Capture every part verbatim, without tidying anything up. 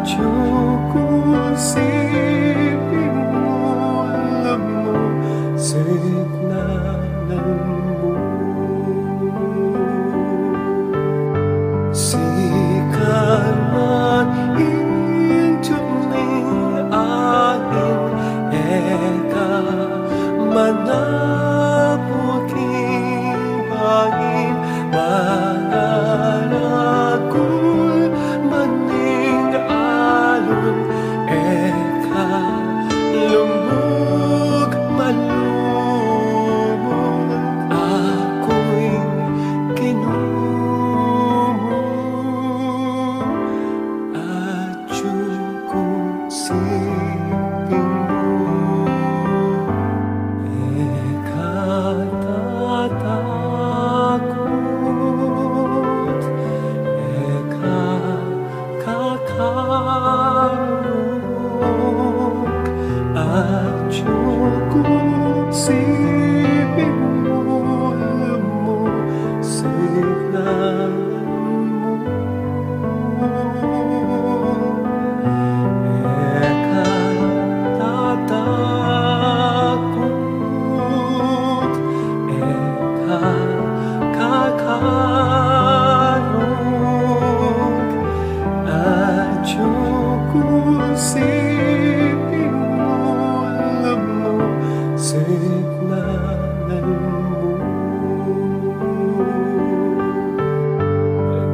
Atiu ku siping mu, lumusiknan mu. Sikanan ing tung ning ain, e ka manapuk ing bangin, mangaragul man ing alun, e ka lungug man lungug, aku ing Ginu mu. Atiu ku siping mu, e ka tatakut, e ka kakarung. Atiu ku siping mu, lumusiknan mu. E ka tatakut, e ka kakarung. Atiu ku siping mu, lumusiknan mu.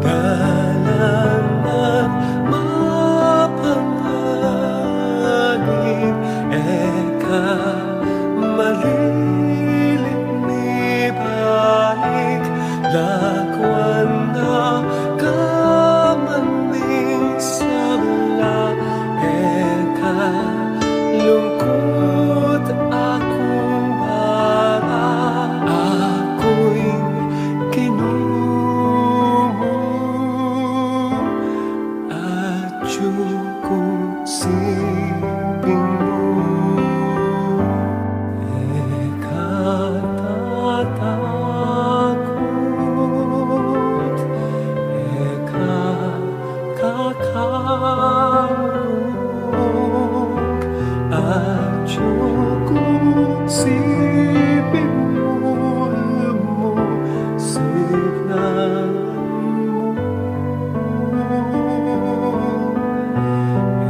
Dalan nang mapanganib, e ka malilit mibalik, lakwan na ka man ning sabla, e ka lungkut, aku ing bala, aku ing Ginu mu. Atiu ku siping mu, e ka tatakut, e ka kakarung. Atiu ku siping mu, lumusiknan mu.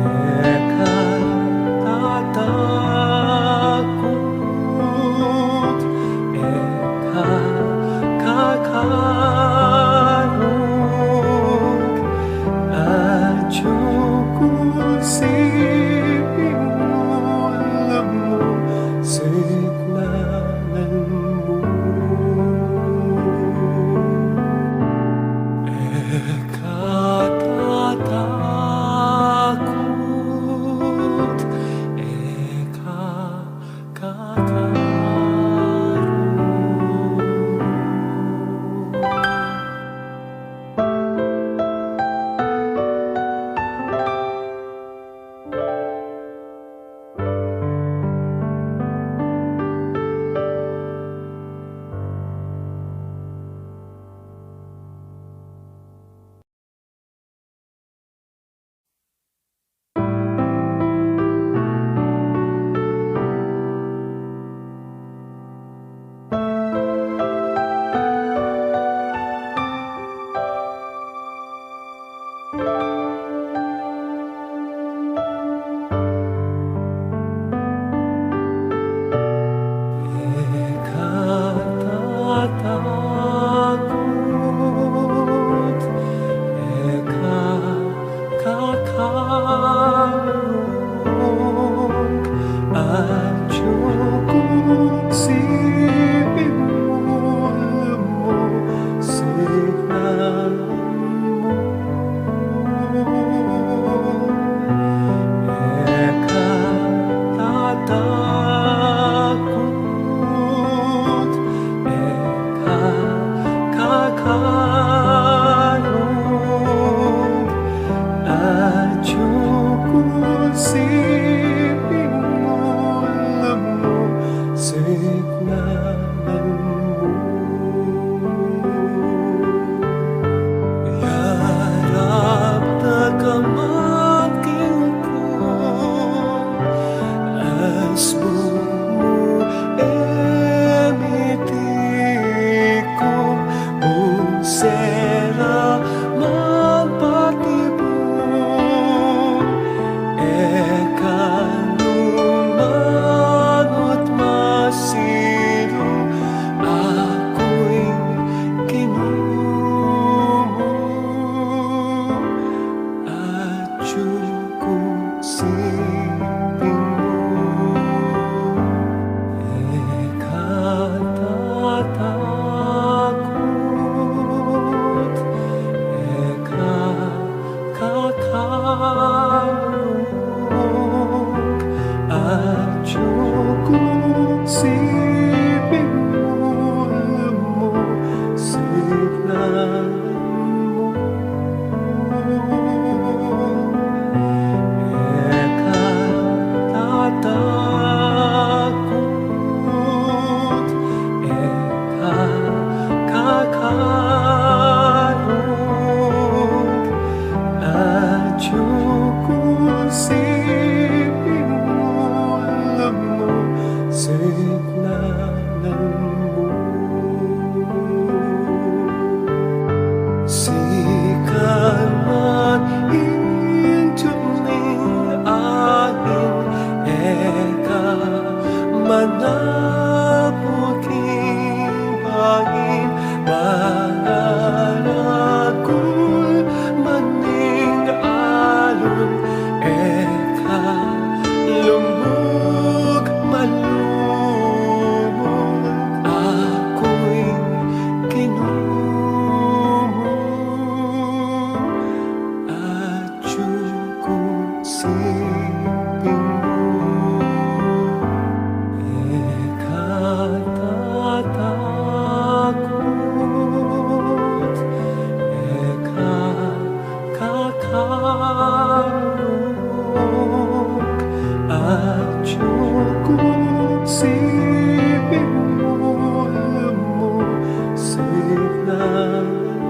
E ka tatakut, e ka kakarung. Atiu ku siping mu, lumusiknan mu. E ka tatakut, e ka kakarung. E ka tatakut, e ka kakarung. Atiu ku siping mu, lumusiknan mu. E ka tatakut, e ka kakarung. Atiu ku siping mu, lumusiknan mu. Yarap na ka man king Atiu ku siping mu, e ka tatakut, e ka kakalung. Atiu ku siping mu, lumusignan mu. E ka tatakut, e ka kakalung. Atiu ku siping mu, lumusignan mu. Sikan man ing tuming ain, e ka manapul king bain, mangaragul man ing alun, e ka lugmuk malugmuk. Aku ing Ginu mu, atiu ku siping mu, e ka tatakut, e ka kakalung. Atiu ku siping mu, lumusignan mu.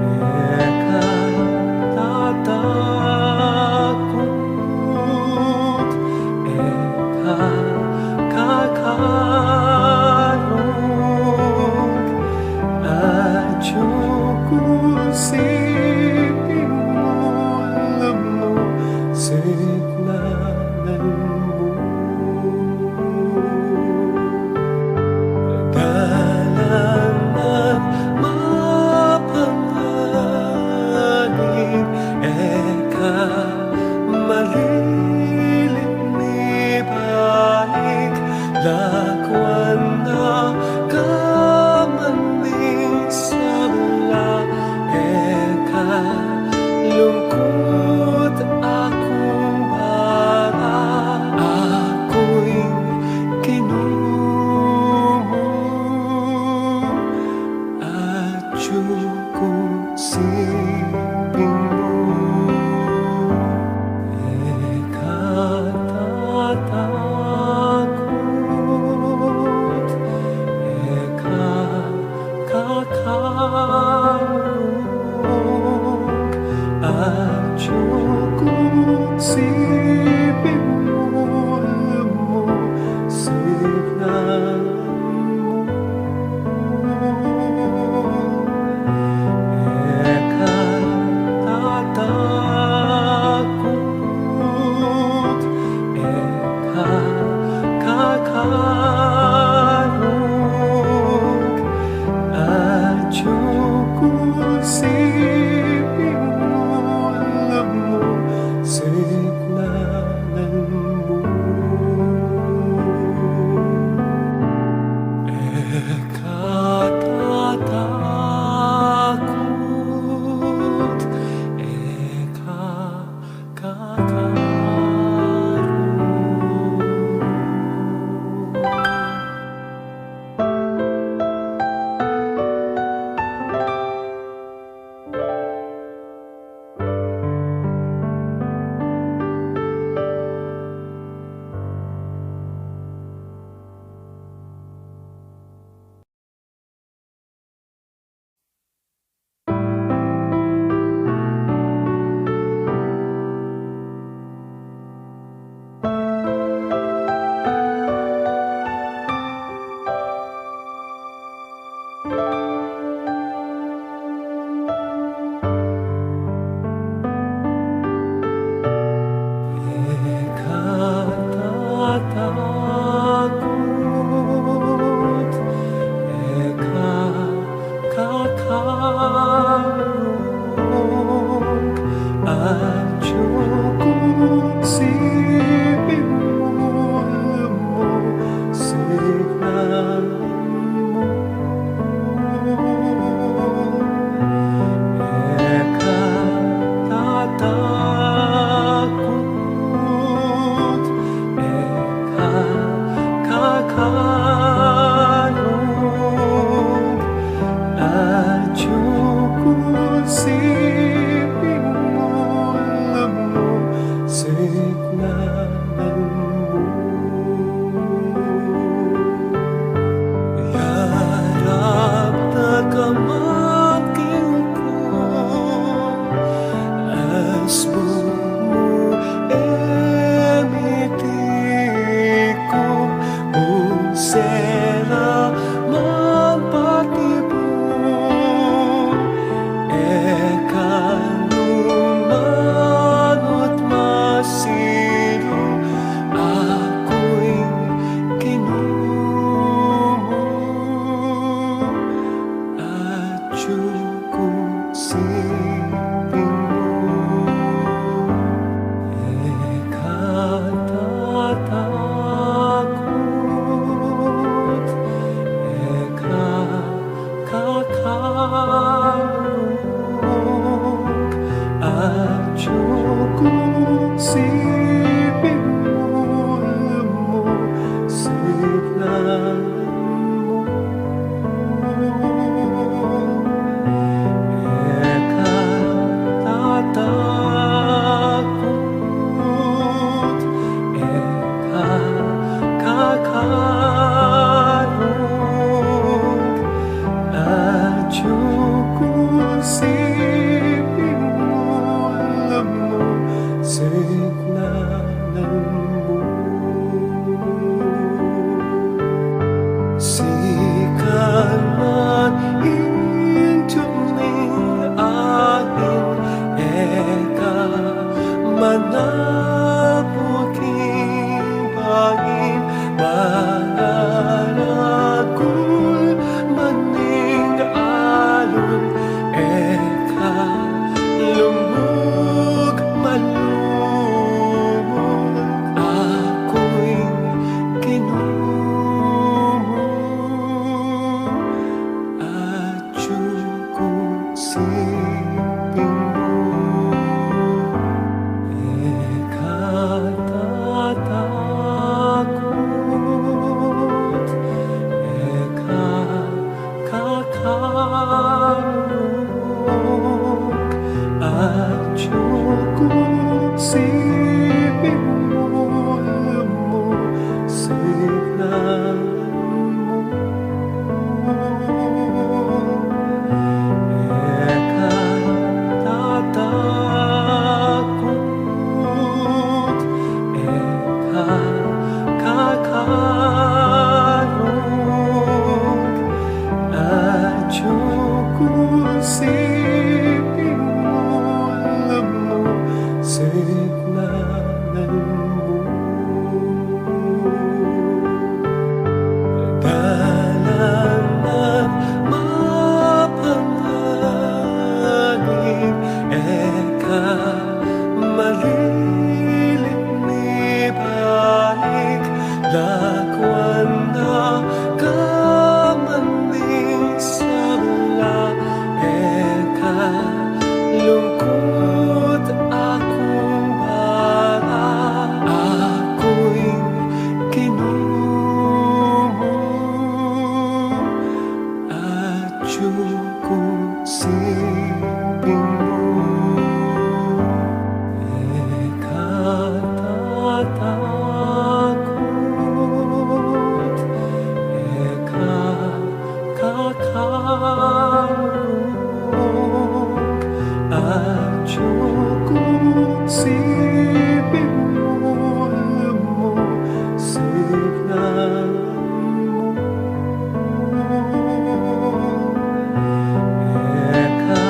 E ka tatakut, e ka kakalung. Atiu ku siping mu, lumusignan mu. Dalan man mapanganib, e ka malilit mibalik, lakwan na ka man ning sabla, e Atiu kung siping mu, lumusignan mu. E ka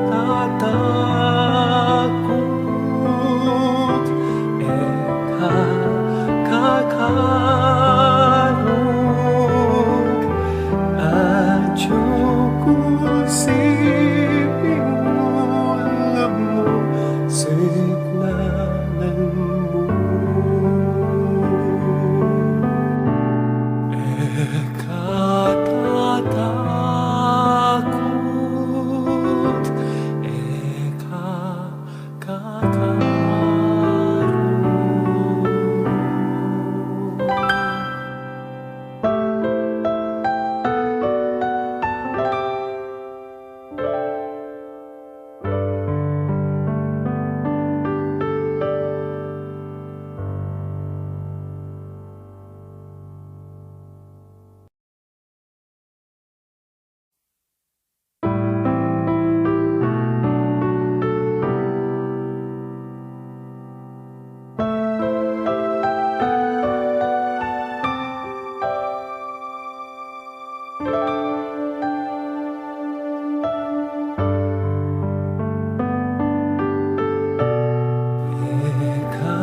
tatakut, e ka kakarug, atiu kung siping mu, lumusignan mu. E ka tatakut, e ka kakarug. E ka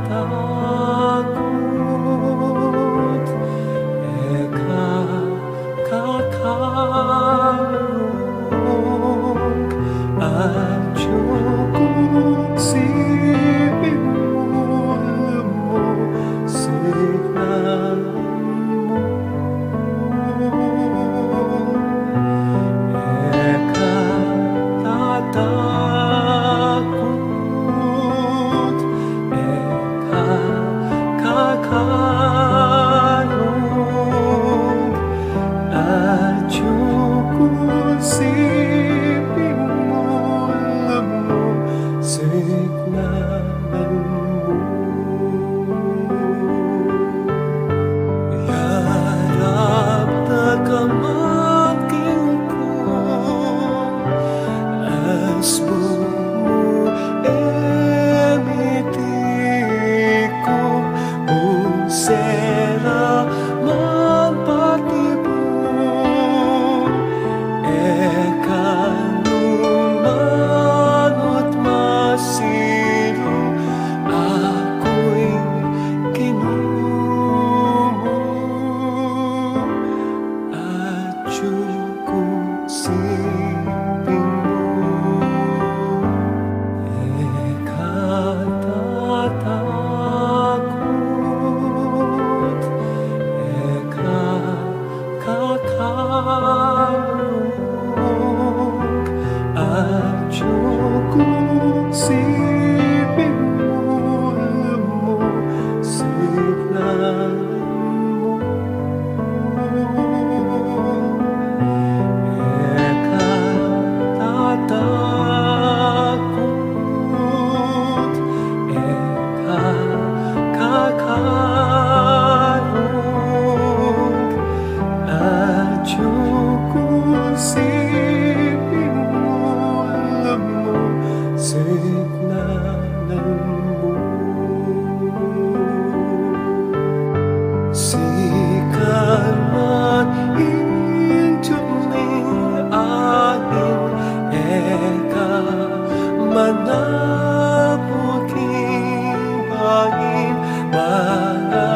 tatakut, e ka kakarug, atiu kung siping mu, lumusignan mu. E ka tatakut, e ka kakarug, atiu kung siping mu, lumusignan mu. Yarap da ka maging ku, asbu mu e miti ku, ung sera man patibu, e ka nu manut masiru, aku ing Ginu mu, atiu kung siping mu. E ka tatakut, e ka kakarug, atiu kung siping mu, lumusignan mu. E ka tatakut, e ka kakarug, atiu kung siping mu, lumusignan mu. Sikan man ing duming ain, e ka manapuk ing bain, mararagul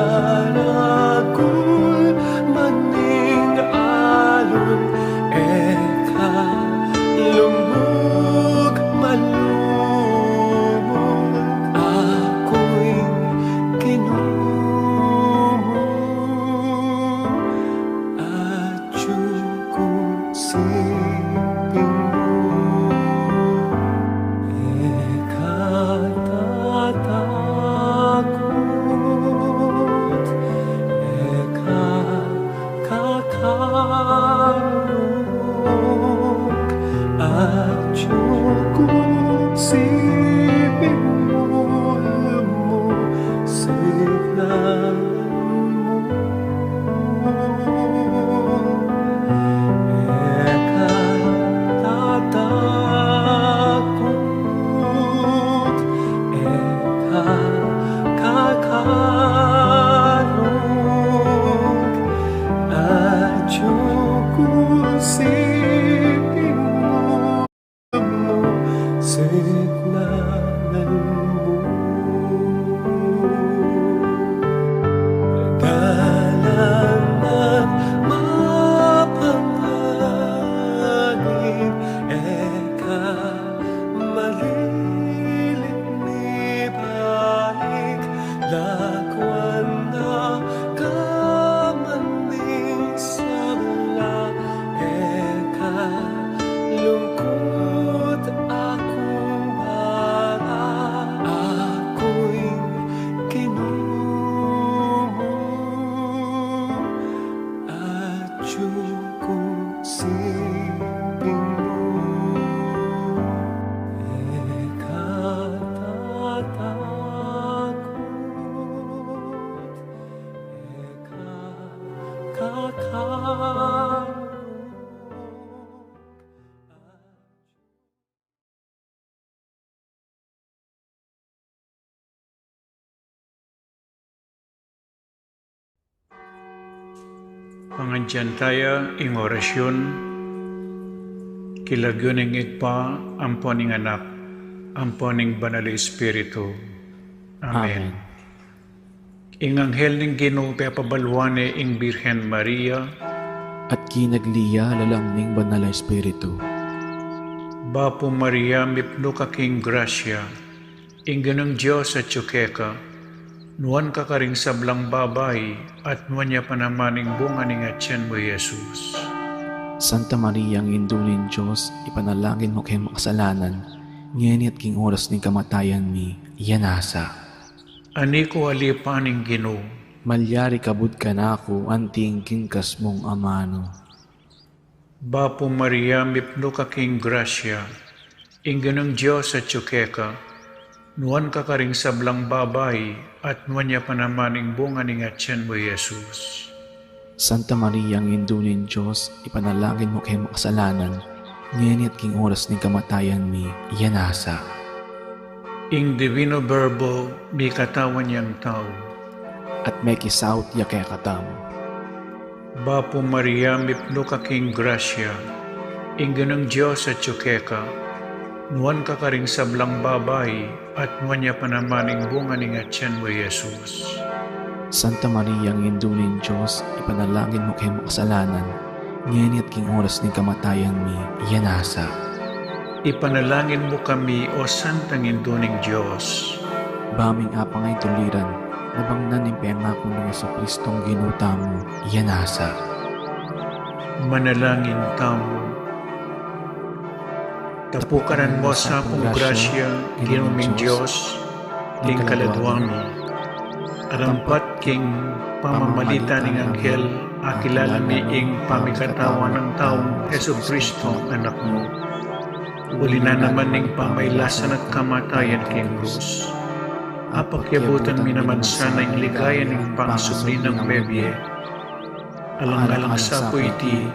man ing alun, e ka lugmuk malumuk, aku ing Ginu mu, atiu kung siping mu. E ka tatakut, e ka kakarug, atiu kung siping mu, lumusignan mu. E ka tatakut, Sitnanan mu, dalan at mapanganib, e ka malilit mibalik, lakwan na ka man ning sabla, e ka lungkut akung bara, aku ing Ginu mu, atyu kung siping mu, e ka tatagut, e ka kakalung. Pangadyan taya ing orasyun, king lagyu ning Ibpa, ampo ning Anak, ampo ning Banal a Espiritu. Amen. Amen. Ing anghel ning Ginu pepabaluan ne ing Birhen Maria. At kinagli ya lalam ning Banal a Espiritu. Bapu Maria, mipnu ka king grasya, ing Ginung Dios atyu keka, nuan ka karing sablang babai, at nuan ya pa naman ing bunga ning atian mu, i Jesus. Santa Maria, Indu ning Dios, ipanalangin mu kaming makasalanan, ngeni at king oras ning kamatayan mi. Amen. Ani ku alipan ing Ginu. Malyari kabud kanaku anti ing kingkas mung amanu. Bapu Maria, mipnu ka king grasya, ing Ginung Dios atyu keka, nuan ka karing sablang babai, at nuan ya pa naman ing bunga ning atian mu, i Jesus. Santa Maria, Indu ning Dios, ipanalangin mu kaming makasalanan, ngeni at king oras ning kamatayan mi. Amen. Ing Divino Verbo mikatawan yang tau. At mekisaut ya kekatamu. Bapu Maria, mipnu ka king grasya, ing Ginung Dios atyu keka, nuan ka karing sablang babai, at nuan ya pa naman ing bunga ning atian mu, i Jesus. Santa Maria, Indu ning Dios, ipanalangin mu kaming makasalanan, ngeni at king oras ning kamatayan mi. Amen. Ipanalangin mu kami, O Santang Indu ning Dios. Ba ming apang a ituliran, nabangnan ning pengaku nang Jesucristong Ginu tamu. Amen. Manalangin tamu. Tapukaran mu sa king grasya, Ginu ming Dios, king kaladua mi. Arampat king pamamalita ning anghel, akilala mi ing pamikatawan nang taung Jesucristo, Anak mu. Uli na naman ning pamailasan at kamatayan king krus, apakyabutan mi naman sana ing ligaya ning pangasubli nang mebie. Alang-alang sa pu iti,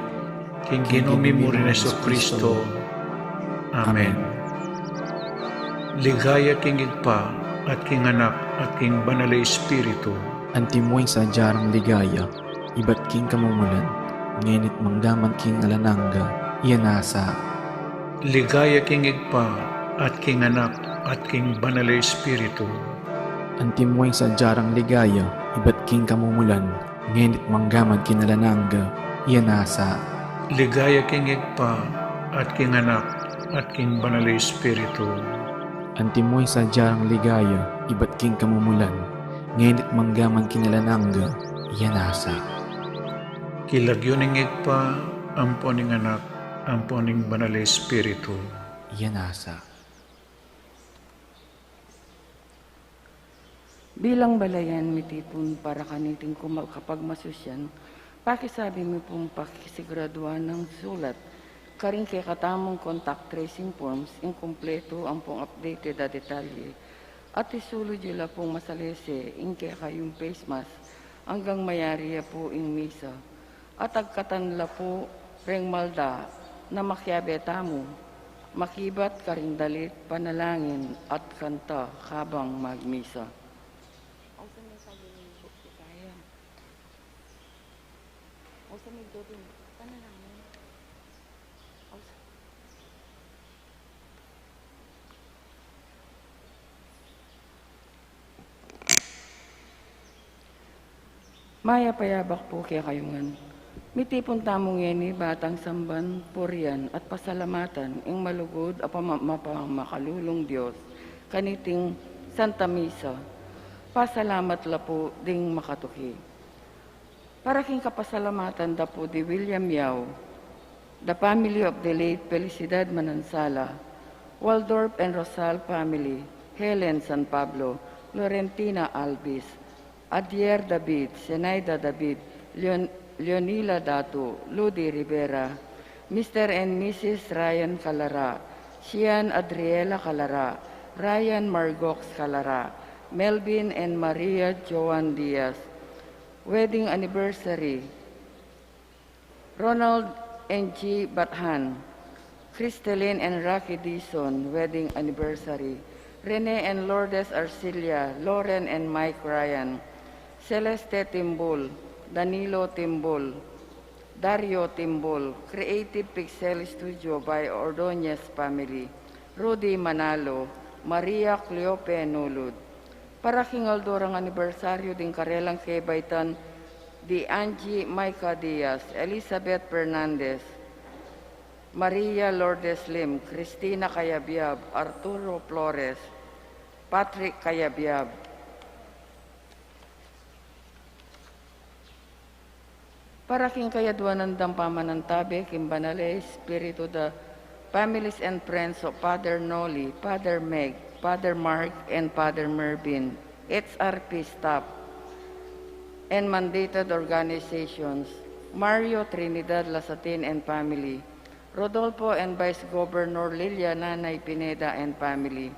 king Ginu mi mu ring Jesucristo. Amen. Ligaya king Ibpa, at king Anak, at king Banal a Espiritu. Antimo ing sadya rang ligaya, ibat king kamumulan, ngeni't manggaman king alang angga. Amen. Ligaya king Ibpa, at king Anak, at king Banal a Espiritu. Antimo ing sadya rang ligaya, ibat king kamumulan, ngeni't manggaman king alang angga. Amen. Ligaya king Ibpa, at king Anak, at king Banal a Espiritu. Antimo ing sadya rang ligaya, ibat king kamumulan, ngeni't manggaman king alang angga. Amen. King lagyu ning Ibpa, ampo ning Anak, ampo ning Banal a Espiritu. Amen. Bilang balayan mitipun para kaniting kuma-, kapagmasusyan, pakisabi mi pung pakisigraduan nang sulat karing kekatamung contact tracing forms, ing kumpletu ampong updated a detalye, at isulud yu la pung masalese ing kekayung face mask anggang mayari ya pu ing misa. At agkatan la pu reng malda na makiabe tamu, makibat karing dalit, panalangin, at kanta kabang magmisa. Mayap a yabak pu kekayu ngan. Mitipun tamu ngeni ba tang samban, purian, at pasalamatan ing malugud a pama-, mapamakalulung Dios, kaniting Santa Misa. Pasalamat la pu ding makatuki. Para king kapasalamatan da pu di William Yao, the family of the late Felicidad Manansala, Waldorf and Rosal family, Helen San Pablo, Florentina Albis, Adier David, Zenaida David, Leon-, Leonila Datu, Ludi Rivera, Mister and Missus Ryan Calara, Sian Adriela Calara, Ryan Margox Calara, Melvin and Maria Joan Diaz, wedding anniversary, Ronald and G. Bathan, Cristelin and Rocky Dizon, wedding anniversary, Rene and Lourdes Arcilia, Lauren and Mike Ryan, Celeste Timbul, Danilo Timbul, Dario Timbul, Creative Pixel Studio by Ordonez family, Rudy Manalo, Maria Cleope Nulud. Para king aldo rang anibersaryu ding karelang kebaitan di Angie Micah Diaz, Elizabeth Fernandez, Maria Lourdes Lim, Cristina Cayabyab, Arturo Flores, Patrick Cayabyab. Para king kayadwanan dang pamanantabe king banal a Espiritu, the families and friends of Father Noli, Father Meg, Father Mark, and Father Mervin, H R P staff, and mandated organizations, Mario Trinidad Lasatin and family, Rodolfo and Vice Governor Liliana Nay Pineda and family,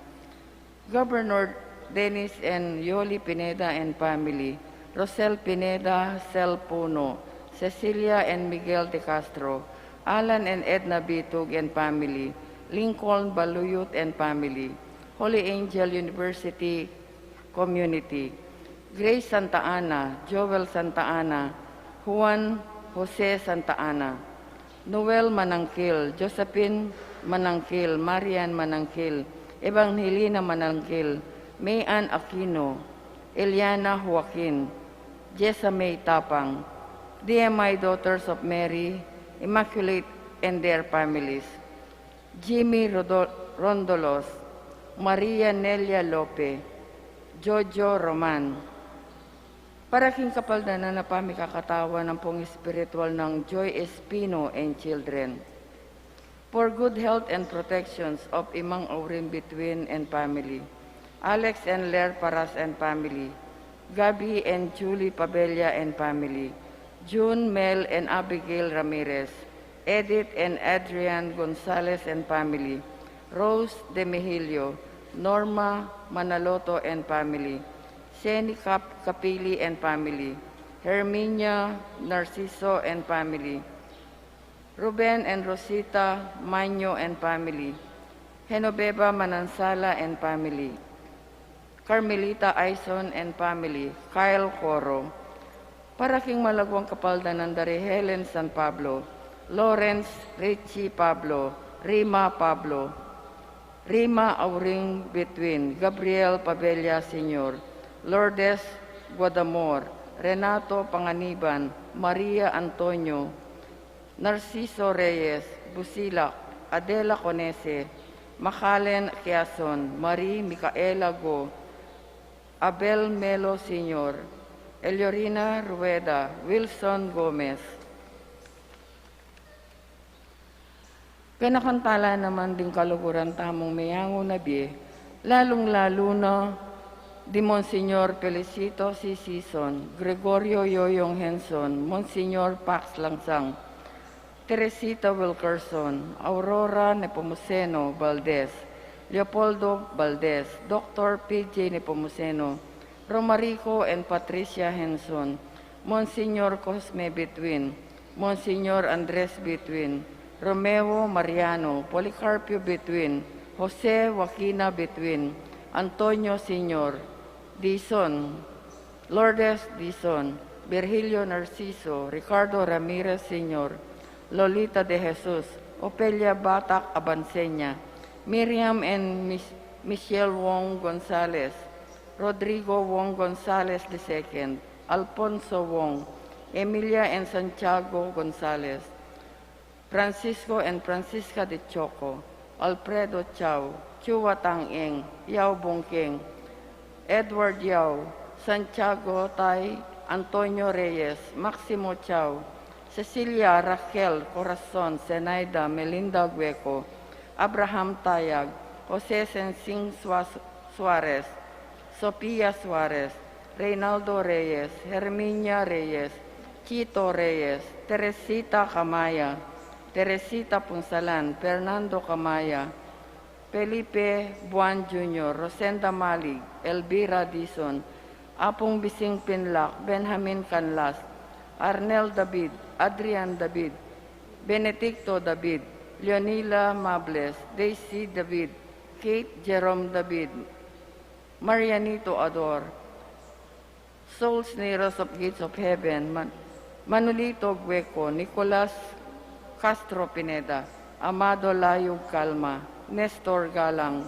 Governor Dennis and Yoli Pineda and family, Rosel Pineda, Sel Puno, Cecilia and Miguel de Castro, Alan and Edna Bitug and family, Lincoln Baluyut and family, Holy Angel University community, Grace Santa Ana, Joel Santa Ana, Juan Jose Santa Ana, Noel Manangkil, Josephine Manangkil, Marian Manangkil, Evangelina Manangkil, Mayan Aquino, Eliana Joaquin, Jessa May Tapang, D M I Daughters of Mary, Immaculate and their families, Jimmy Rodo-, Rondolos, Maria Nelia Lope, Jojo Roman. Para king kapaldanan a pamikakatawan ampong espiritual nang Joy Espino and children. For good health and protections of Imang Aurin Bituin and family, Alex and Ler Paras and family, Gabby and Julie Pabella and family, June, Mel, and Abigail Ramirez, Edith and Adrian Gonzalez and family, Rose De Mejillo, Norma Manaloto and family, Seni Cap Capili and family, Herminia Narciso and family, Ruben and Rosita Maño and family, Genoveva Manansala and family, Carmelita Aison and family, Kyle Coro. Para king malaguang kapaldanan da ri Helen San Pablo, Lawrence Richie Pablo, Rima Pablo, Rima Auring Bituin, Gabriel Pabella Senior, Lourdes Guadamor, Renato Panganiban, Maria Antonio, Narciso Reyes, Busilak, Adela Conese, Macallen Quiason, Marie Micaela Go, Abel Melo Senior, Eliorina Rueda, Wilson Gomez. Ganakan tala naman ding kaluguran tamung meyangu na bie, lalung-lalu na di Monsignor Felicito C. Sison, Gregorio Yoyong Henson, Monsignor Pax Langsang, Teresita Wilkerson, Aurora Nepomuceno Valdez, Leopoldo Valdez, Doctor P J Nepomuceno, Romarico and Patricia Henson, Monsignor Cosme Bituin, Monsignor Andres Bituin, Romeo Mariano, Policarpio Bituin, Jose Joaquina Bituin, Antonio Senior, Dizon, Lourdes Dizon, Virgilio Narciso, Ricardo Ramirez Senior, Lolita De Jesus, Ofelia Batak Abanseña, Miriam and Mich-, Michelle Wong Gonzalez, Rodrigo Wong Gonzalez the second, Alfonso Wong, Emilia and Santiago Gonzalez, Francisco and Francisca de Choco, Alfredo Chao, Chua Tang Eng, Yao Bong Keng, Edward Yao, Santiago Tai, Antonio Reyes, Maximo Chao, Cecilia Raquel Corazon, Zenaida Melinda Gueco, Abraham Tayag, Jose Sensing Suas-, Suarez, Sofia Suarez, Reynaldo Reyes, Herminia Reyes, Chito Reyes, Teresita Camaya, Teresita Punsalan, Fernando Camaya, Felipe Buan Junior, Rosenda Malig, Elvira Dizon, Apung Bising Pinlac, Benjamin Canlas, Arnel David, Adrian David, Benedicto David, Leonila Mables, Daisy David, Kate Jerome David, Marianito Ador, Souls ni Rose of Gates of Heaven, Man-, Manolito Gueco, Nicolas Castro Pineda, Amado Layug Calma, Nestor Galang,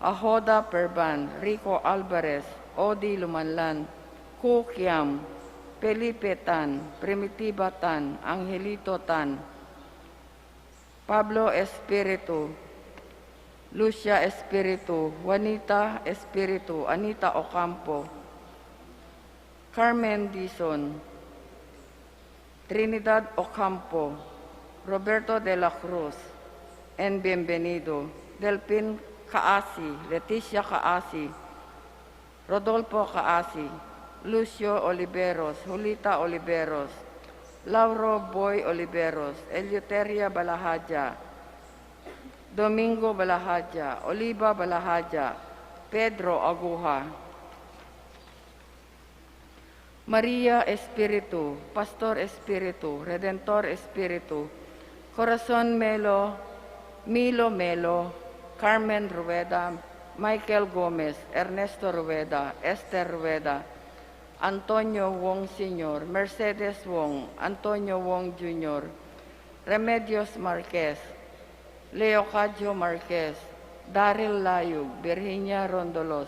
Ahoda Perban, Rico Alvarez, Odi Lumanlan, Ku Kiam, Felipe Tan, Primitiva Tan, Angelito Tan, Pablo Espiritu, Lucia Espiritu, Juanita Espiritu, Anita Ocampo, Carmen Dizon, Trinidad Ocampo, Roberto de la Cruz, N. Bienvenido, Delfin Caasi, Leticia Caasi, Rodolfo Caasi, Lucio Oliveros, Julita Oliveros, Lauro Boy Oliveros, Eleuteria Balahaja, Domingo Balahaja, Oliva Balahaja, Pedro Aguja, Maria Espiritu, Pastor Espiritu, Redentor Espiritu, Corazon Melo, Milo Melo, Carmen Rueda, Michael Gomez, Ernesto Rueda, Esther Rueda, Antonio Wong Senior, Mercedes Wong, Antonio Wong Junior, Remedios Marquez, Leocadio Marquez, Daryl Layug, Virginia Rondolos,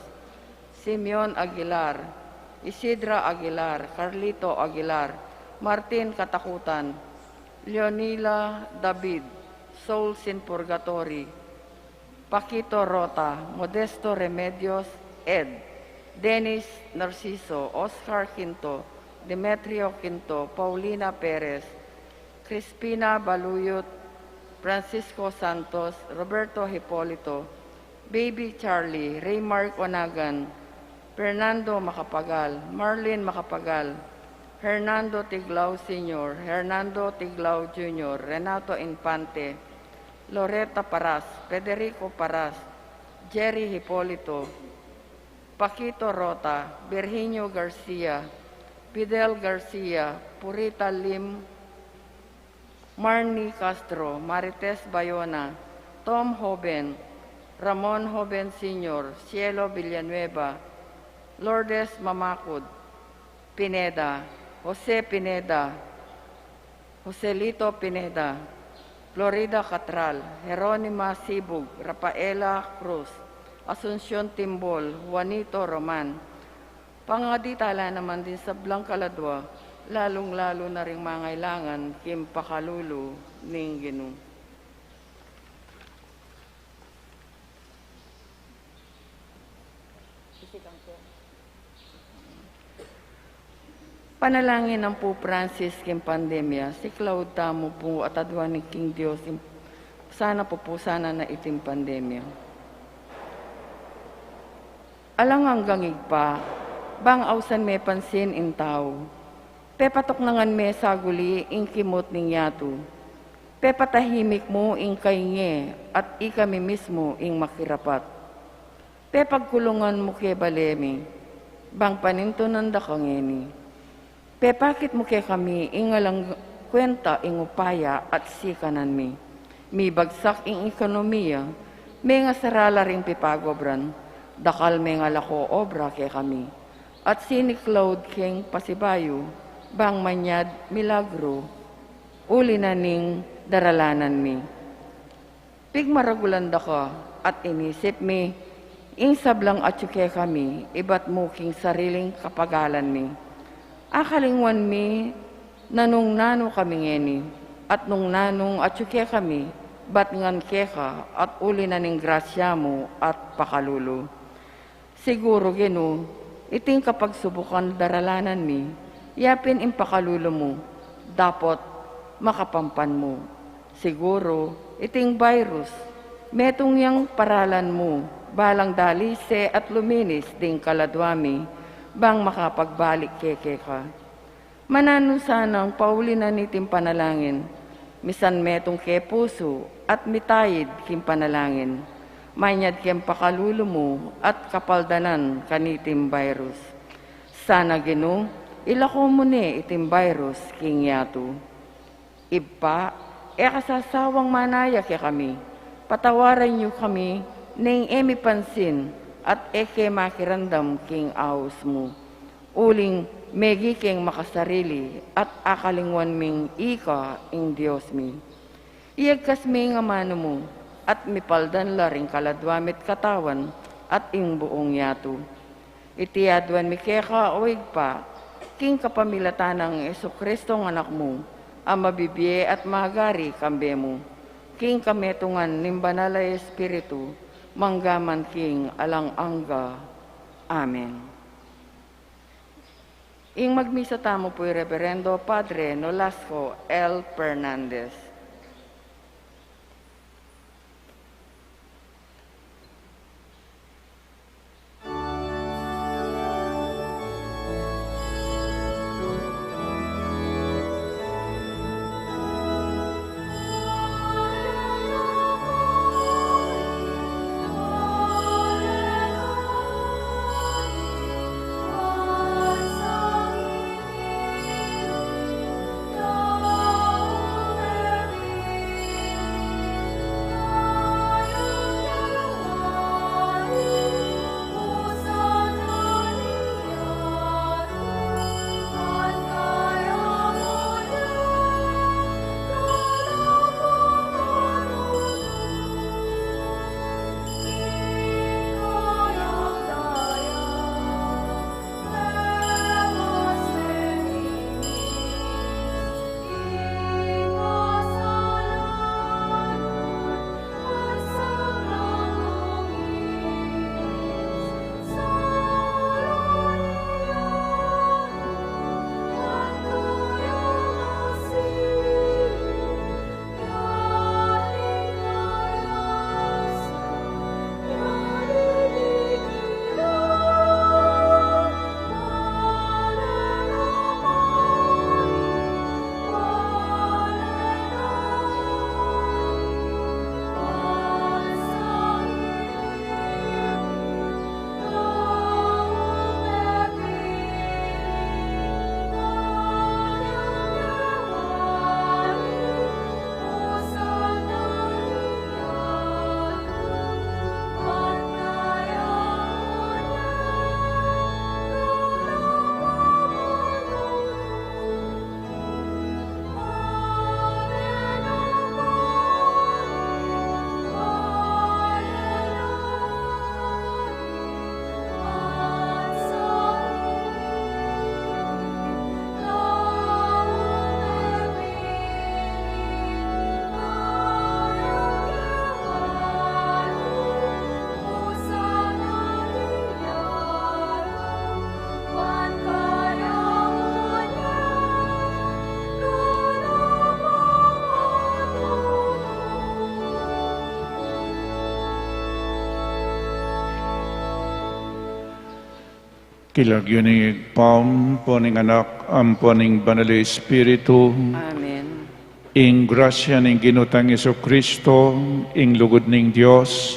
Simeon Aguilar, Isidra Aguilar, Carlito Aguilar, Martin Katakutan, Leonila David, Souls in Purgatory, Paquito Rota, Modesto Remedios, Ed, Dennis Narciso, Oscar Quinto, Demetrio Quinto, Paulina Perez, Crispina Baluyot, Francisco Santos, Roberto Hipolito, Baby Charlie, Raymark Onagan, Fernando Macapagal, Marlin Macapagal, Hernando Tiglao Senior, Hernando Tiglao Junior, Renato Infante, Loretta Paras, Federico Paras, Jerry Hipolito, Paquito Rota, Virginio Garcia, Fidel Garcia, Purita Lim, Marnie Castro, Marites Bayona, Tom Joven, Ramon Joven Senior, Cielo Villanueva, Lourdes Mamacud, Pineda, Jose Pineda, Joselito Pineda, Florida Catral, Jeronima Sibug, Rafaela Cruz, Asuncion Timbol, Juanito Roman, pangadi tala naman ding sablang kaladwa, lalung-lalu na ring mangailangan king pakalulu ning Ginu. Panalangin nang Pope Francis king pandemya, siklaud tamu pu at aduan ning King Dios, ing-, sana pupusan na iting pandemya. Alang anggang Ibpa, bang ausan me pansin ing tau, pepatuknangan me saguli ing kimut ning yatu. Pepatahimik mu ing kainge at ikami mismu ing makirapat. Pepagkulungan mu ke bale mi, bang panintunan da ka ngeni. Pepakit mu kekami ing alang kwenta ing upaya at sikanan mi. Mibagsak ing ekonomiya, mengasara la ring pipagobran, dakal mengalako obra kekami. At siniklaud keng pasibayu, bang manyad milagru, uli na ning daralanan mi. Pigmaragulan da ka at inisip mi, ing sablang atyu kekami, ibat mu king sariling kapagalan mi. Akalingwan mi na nung nanu kami ngeni, at nung nanung atyu kekami, batngan keka, at uli na ning grasya mu at pakalulu. Siguru, Ginu, iting kapagsubukan daralanan mi, yapin ing pakalulu mu, dapot makapampan mu. Siguru, iting virus, metung yang paralan mu, balang dalise at luminis ding kaladwa mi, bang makapagbalik keka. Mananu sanang pauli na niting panalangin, misan metung ke pusu at mitayid king panalangin, manyad keng pakalulu mu at kapaldanan kaniting virus. Sana, Ginu, ilako mu ne iting virus king yatu. Ibpa, e ka sasawang manaya kekami, patawaran yu kami ning e mi pansin at e ke makiramdam king aus mu. Uling megi keng makasarili at akalingwan ming ika ing Dios mi. Iyagkas mi ing amanu mu, at mipaldan la ring kaladwa mi't katawan, at ing buung yatu. Iti aduan mi keka, o Ibpa, king kapamilatan nang Jesucristo a Anak mu, a mabibie at magari kambe mu, king kametungan ning Banal a Espiritu, mangga man king alang angga. Amen. Ing magmisa tamu pu i Reverendo Padre Nolasco L. Fernandez. King lagyu ning Ibpa, ampo ning Anak, ampo ning Banal a Espiritu. Amen. Ing grasya ning Ginu tang Jesucristo, ing lugud ning Dios,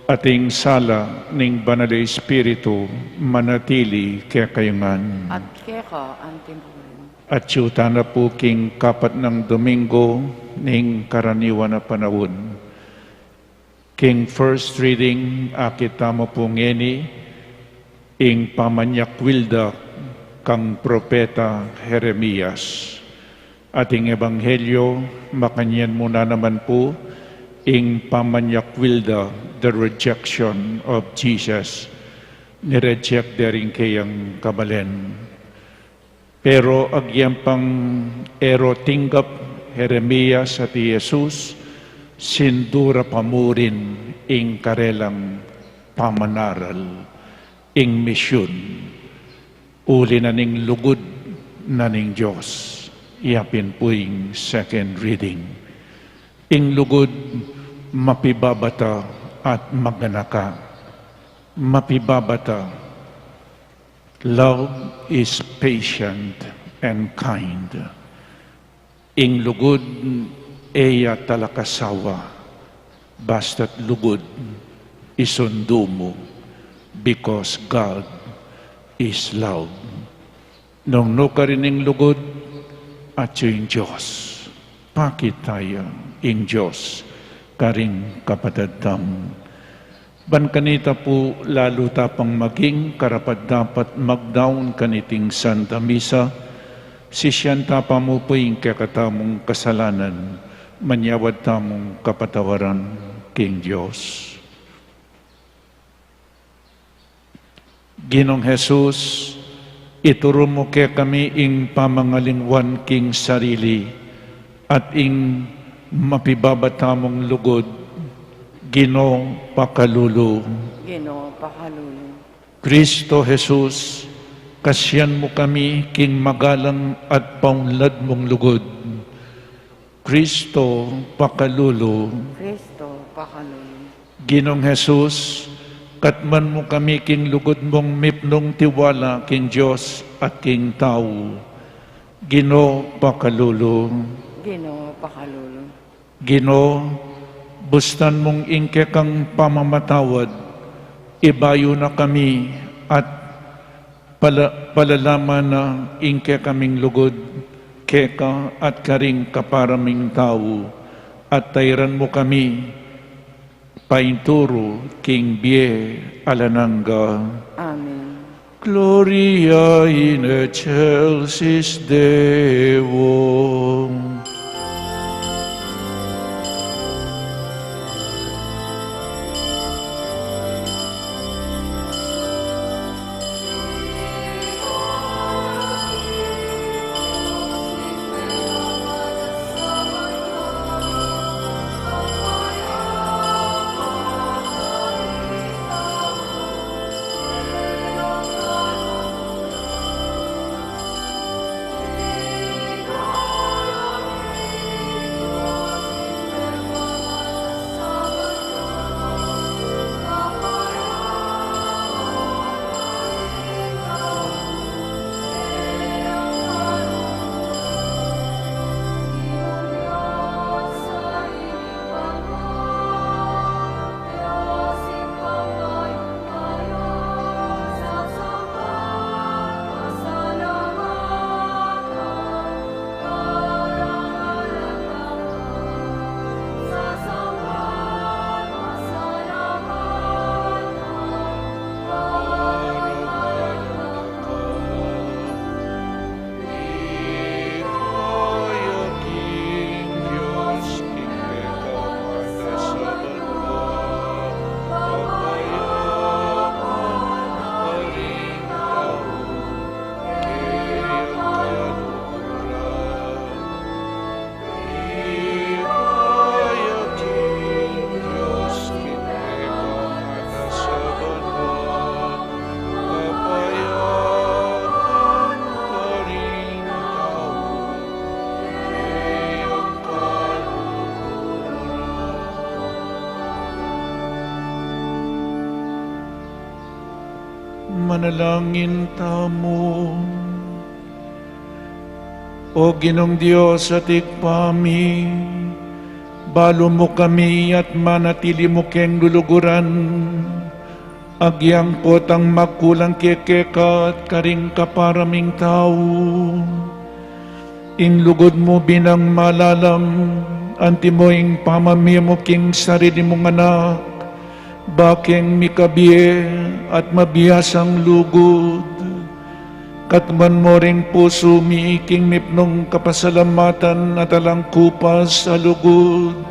at ing sala ning Banal a Espiritu, manatili kekayu ngan. At keka antimurin. At atyu tana pu king kapat nang Domingo ning karaniwan a panaun. King first reading, akit tamu pu ngeni ing pamanyakbildak kang propeta Jeremias. At ing Ebanghelyo, makanyan mu na naman pu ing pamanyakbildak, the rejection of Jesus. Nireject de ring keyang kabalen. Pero agyang pang e ro tinggap Jeremias at i Jesus, sindu ra pa murin ing karelang pamanaral, ing misyun, uli na ning lugud na ning Dios. Yapin pu ing second reading. Ing lugud mapibabata at maganaka. Mapibabata. Love is patient and kind. Ing lugud e ya talakasawa, basta't lugud isundu mu, because God is love. Nung nu karin ing lugud, atyu ing Dios. Pakit taya ing Dios karing kapatad tamu. Ban kanita pu, lalu ta pang maging karapat-dapat magdaun kaniting Santa Misa, sisian ta pa mu pu ing kekatamung kasalanan, manyawad tamung kapatawaran king Dios. Ginung Jesus, ituru mu kekami ing pamangalingwan king sarili, at ing mapibabata mung lugud, Ginu, pakalulu. Ginu, pakalulu. Kristo Jesus, kasian mu kami king magalang at paunlad mung lugud. Kristo, pakalulu. Kristo, pakalulu. Ginung Jesus, katman mu kami king lugud mung mipnung tiwala king Dios at king tau. Ginu, pakalulu. Ginu, pakalulu. Ginu, bustan mung ing kekang pamamatawad, ibayu na kami at pala-, palalaman na ing kekaming lugud keka at karing kapara ming tau, at tairan mu kami painturu king bie alang angga. Amen. Gloria in excelsis Deo. Manalangin tamu. O Ginung Dios at Ibpa mi, balu mu kami at manatili mu keng luluguran, agyang potang magkulang kekeka at karing kapara ming tau. Ing lugud mu binang malalam, antimo ing pamamie mu king sarili mung anak, bakeng mikabie at mabiasang lugud. Katmuan mu ring pusu mi king mipnung kapasalamatan at alang kupas a lugud.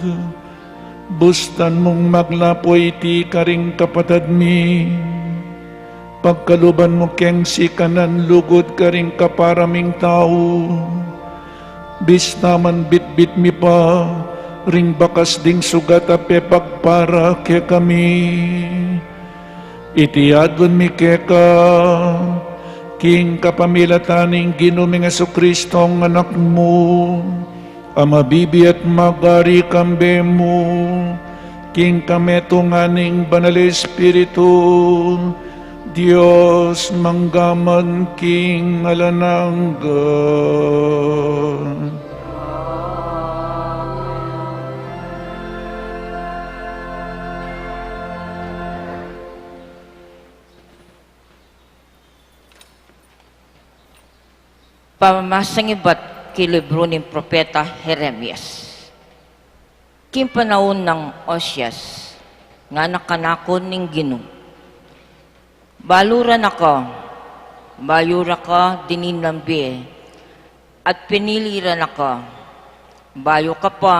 Bustan mung maglapo iti karing kapatad mi. Pagkaluban mu keng sikanan lugud karing kapara ming tau, bista man bitbit mi pa ring bakas ding sugat a pepagpara kekami. Iti adwan mi keka king kapamilatan ning Ginu ming Jesucristo a Anak mu, a mabibie at magari kambe mu, king kametungan ning Banal Espiritu, Dios mangga man king alang angga. Pamamasang ibat king libru ning propeta Jeremias. King panaun nang Ozias, ngana kanakun ning Ginu, balu ra na ka, bayu ra ka dinan ning bie, at pinili ra na ka, bayu ka pa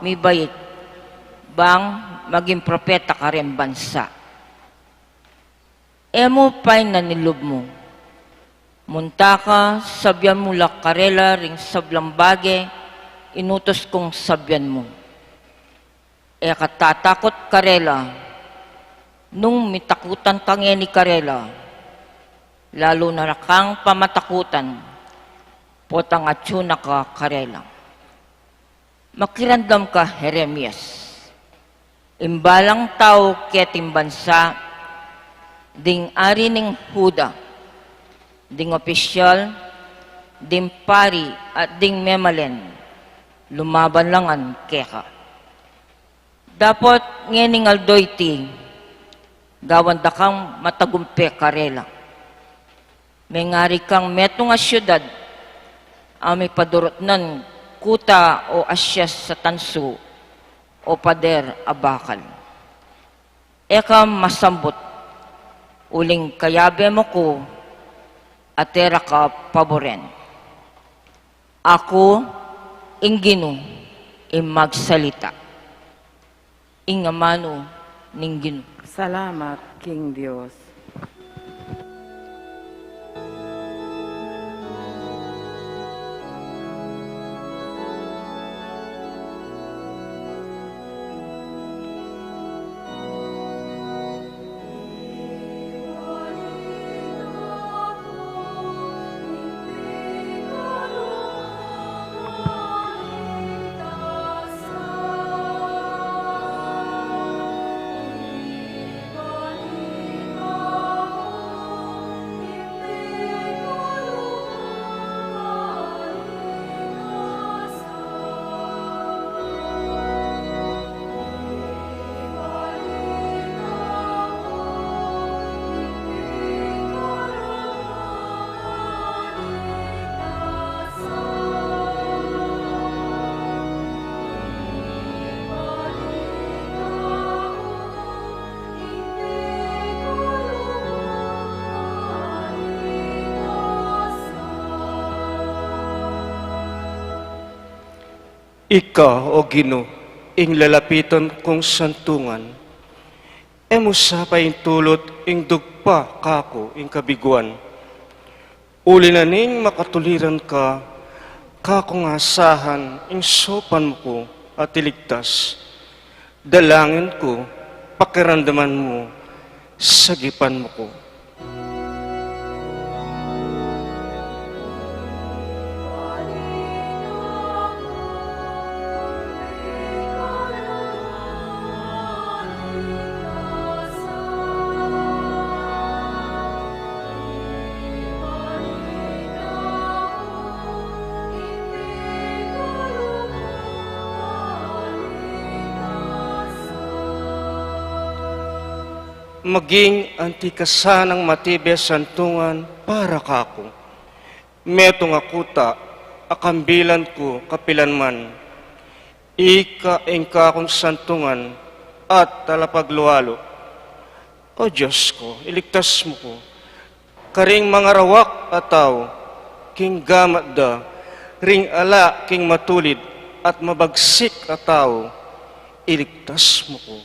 mibait, bang maging propeta kareng bansa. E mu painan ing lub mu. Munta ka, sabian mu la karela ring sablang bage inutus kung sabian mu. E ka tatakut karela, nung mitakutan ka ngeni karela, lalu na ra kang pamatakutan, potang atyu na ka karela. Makiramdam ka, Jeremias. Ing balang tau keting bansa, ding ari ning Juda, ding opisyal, ding pari, at ding memalen, lumaban la ngan keka. Dapot ngening aldo iti, gawan da kang matagumpe karela. Mengari kang metung a siudad a mipadurutnan kuta o asyas a tansu o pader a bakal. E ka masambut, uling kayabe mu ku, at e ra ka paburen. Aku, ing Ginu, ing magsalita. Ing amanu ning Ginu. Salamat king Dios. Ika, O Ginu, ing lalapitan kung santungan. E mu sa paintulut ing dugpa kaku ing kabiguan. Uli na ning makatuliran ka, kaku ngan asahan ing saupan mu ku at iligtas. Dalangin ku, pakiramdaman mu, sagipan mu ku. Maging anti ka sanang matibe a santungan para kaku. Metung a kuta a kambilan ku kapilanman. Ika ing kakung santungan at talapaglualu. O Dios ku, iligtas mu ku karing mangarawak a tau, king gamat da, ring ala king matulid at mabagsik a tau, iligtas mu ku.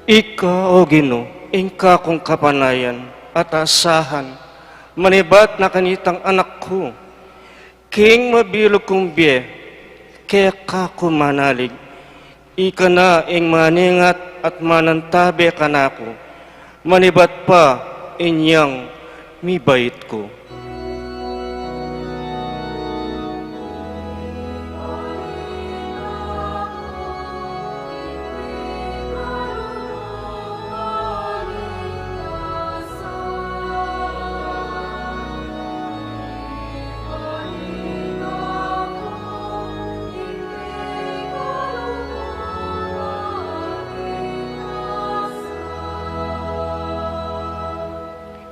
Ika, O Ginu, ing kakung kapanayan at asahan, manibat na kanitang anak ku, king mabilug kung bie, keka ku manalig. Ika na ing maningat at manantabe kanaku, manibat pa inyang mibait ku.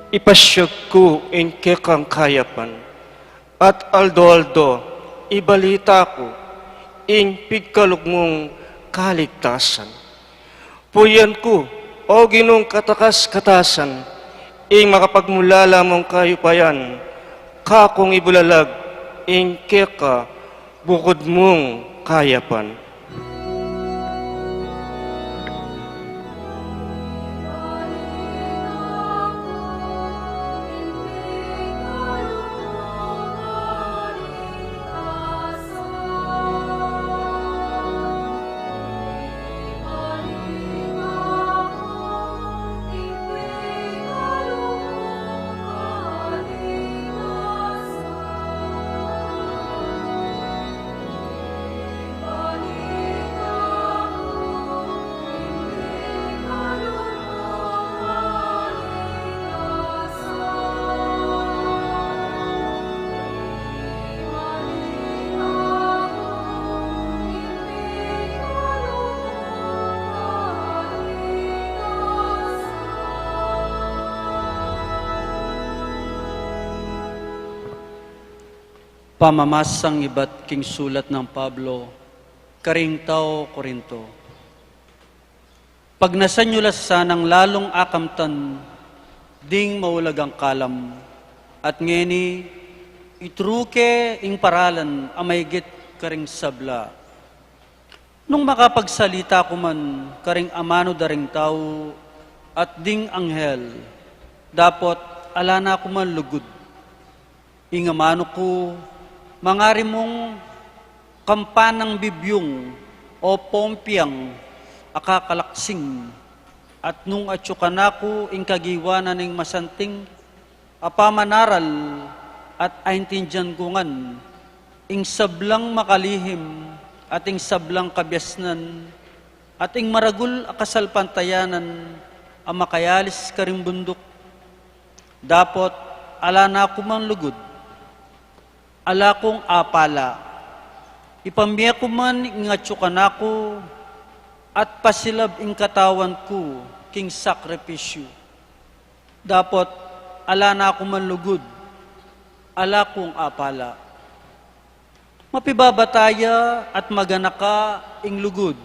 Ipasyag ku ing kekang kayapan, at aldo-aldo ibalita ku ing pigkalub mung kaligtasan. Puyan ku, O Ginung katakas-katasan, ing makapagmulala mung kayupayan, kakung ibulalag ing keka bukud mung kayapan. Pamamasang ibat king sulat nang Pablo karing tau Corinto. Pagnasan yu la sanang lalung akamtan ding maulagang kalam, at ngeni, ituru ke ing paralan a maigit karing sabla. Nung makapagsalita ku man karing amanu da ring tau at ding anghel, dapot ala na ku man lugud. Ing amanu ku, mangari mung kampanang bibyung o pompiang akakalaksing, at nung atyu kanaku ing kagiwanan ning masanting a pamanaral at aintindian ku ngan ing sablang makalihim at ing sablang kabiasnan at ing maragul a kasalpantayanan a makayalis karing bunduk. Dapot ala na ku mang lugud, ala kung apala. Ipamie ku man ing atyu kanaku at pasilab ing katawan ku king sakripisyu. Dapot ala na ku mang lugud, ala kung apala. Mapibabata ya at maganaka ing lugud.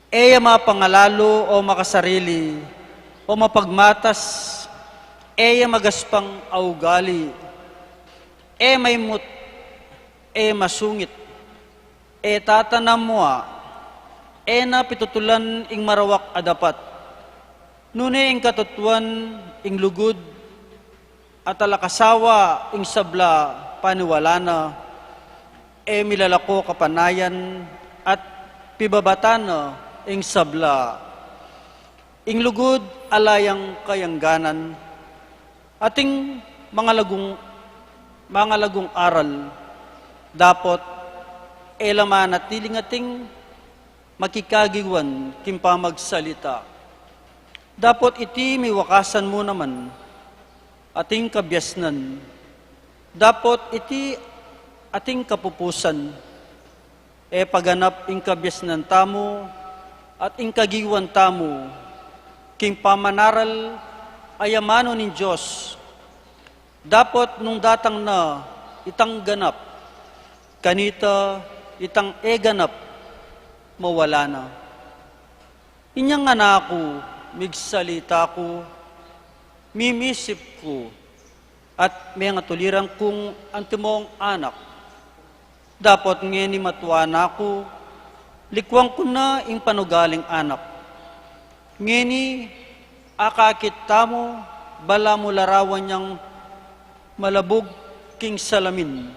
E ya mapangalalu o makasarili o mapagmatas, e ya magaspang a ugali, e maimut, e masungit, e tatanam mua, e na pitutulan ing marawak a dapat. Nune ing katutuan, ing lugud at alakasawa ing sabla paniwala na, e milalako kapanayan at pibabata na ing sabla. Ing lugud ala yang kayangganan, ating mangalagung, mangalagung aral, dapot e la manatiling ating makikagiwan king pamagsalita. Dapot iti miwakasan mu naman, ating kabiasnan. Dapot iti ating kapupusan, e paganap ing kabiasnan tamu at ing kagiwan tamu king pamanaral a amanu ning Dios. Dapot nung datang na itang ganap, kanita itang e ganap mawala na. Inyang ngana ku, migsalita ku, mimisip ku, at mengatuliran kung antimong anak. Dapot ngeni matua na ku, likuan ku na ing panugaling anak. Ngeni, akakit tamu, balamu larawan yang malabug king salamin.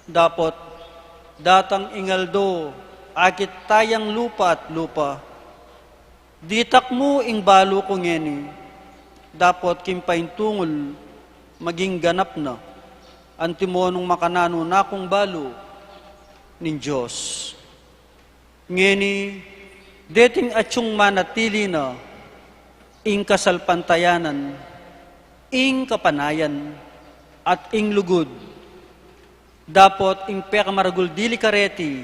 Dapot datang ing aldo, akit tayang lupa at lupa. Ditak mu ing balu ku ngeni, dapot king paintungul maging ganap na, antimo nung makananu na kung balu ning Dios. Ngeni, deting atiu manatili na ing kasalpantayanan, ing kapanayan, at ing lugud, dapot ing pekamaragul dili kareti,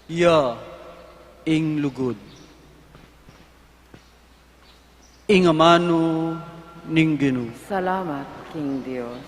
ya ing lugud. Ing amanu ning Ginu. Salamat king Dios.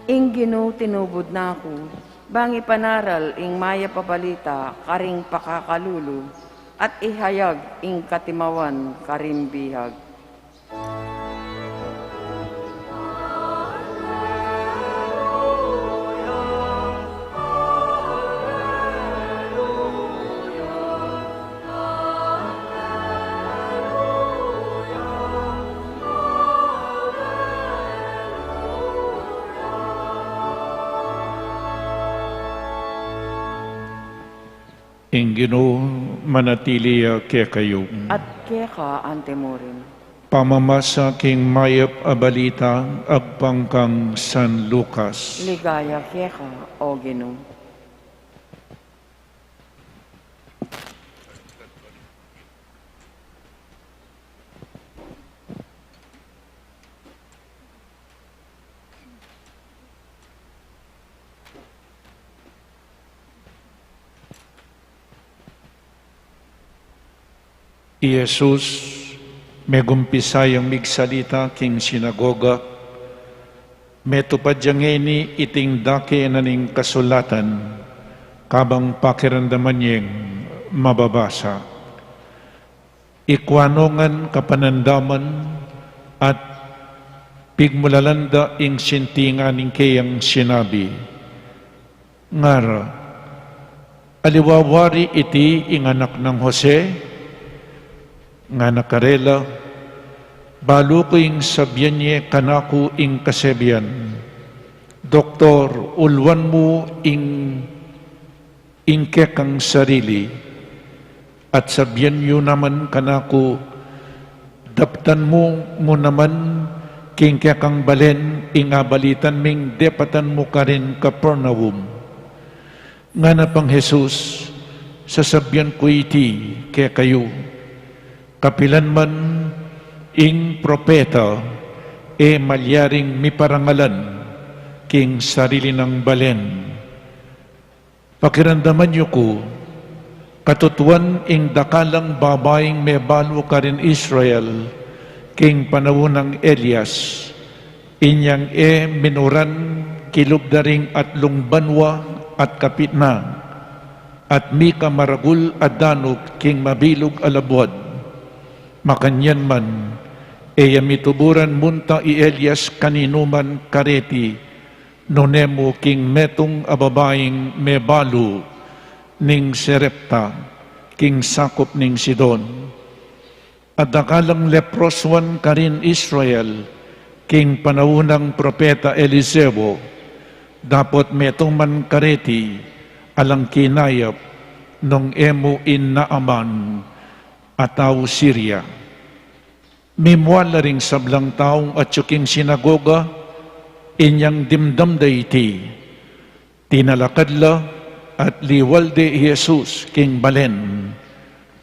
Ing Ginu tinubud na ku, bang ipanaral ing mayap a balita karing pakakalulu, at ihayag ing katimawan karing bihag. Ing Ginu manatili ya kekayu. At keka antimurin. Pamamasa king mayap a balita agpang kang San Lucas. Ligaya keka, O Ginu. I Jesus, megumpisa yang migsalita king sinagoga, metupad ya ngeni iting dake na ning kasulatan, kabang pakiramdaman yeng mababasa. Ikua no ngan kapanandaman at pigmulalan da ing sintingan ning keyang sinabi. Ngara, aliwa wari iti ing anak nang Jose? Ngana karela, balu ku ing sabian ye kanaku ing kasebian, Doktor, uluan mu ing ing kekang sarili, at sabian yu naman kanaku, daptan mu, mu naman king kekang balen ing abalitan ming depatan mu karin Capernaum. Ngana pang Jesus, sasabian ku iti kekayu, kapilan man ing propeta e malyaring miparangalan king sarili nang balen. Pakiramdaman yu ku, katutuan ing dakalang babaing mebalu karin Israel king panaun nang Elias, inyang e minuran kilub da ring atlung banua at kapitnan, at mika maragul a danup king mabilug a labuad. Makanyan man, e ya mituburan munta i Elias kaninuman kareti, nune mu king metung a babaing mebalu ning Sarepta, king sakup ning Sidon. At dakalang leprosuan karin Israel, king panaun nang propeta Eliseo, dapot metung man kareti, alang kinayap, nung e mu i Naaman a tau Siria. Mimua la ring sablang taung atyu king sinagoga, inyang dimdam da iti. Tinalakad la at liwal de i Jesus king balen,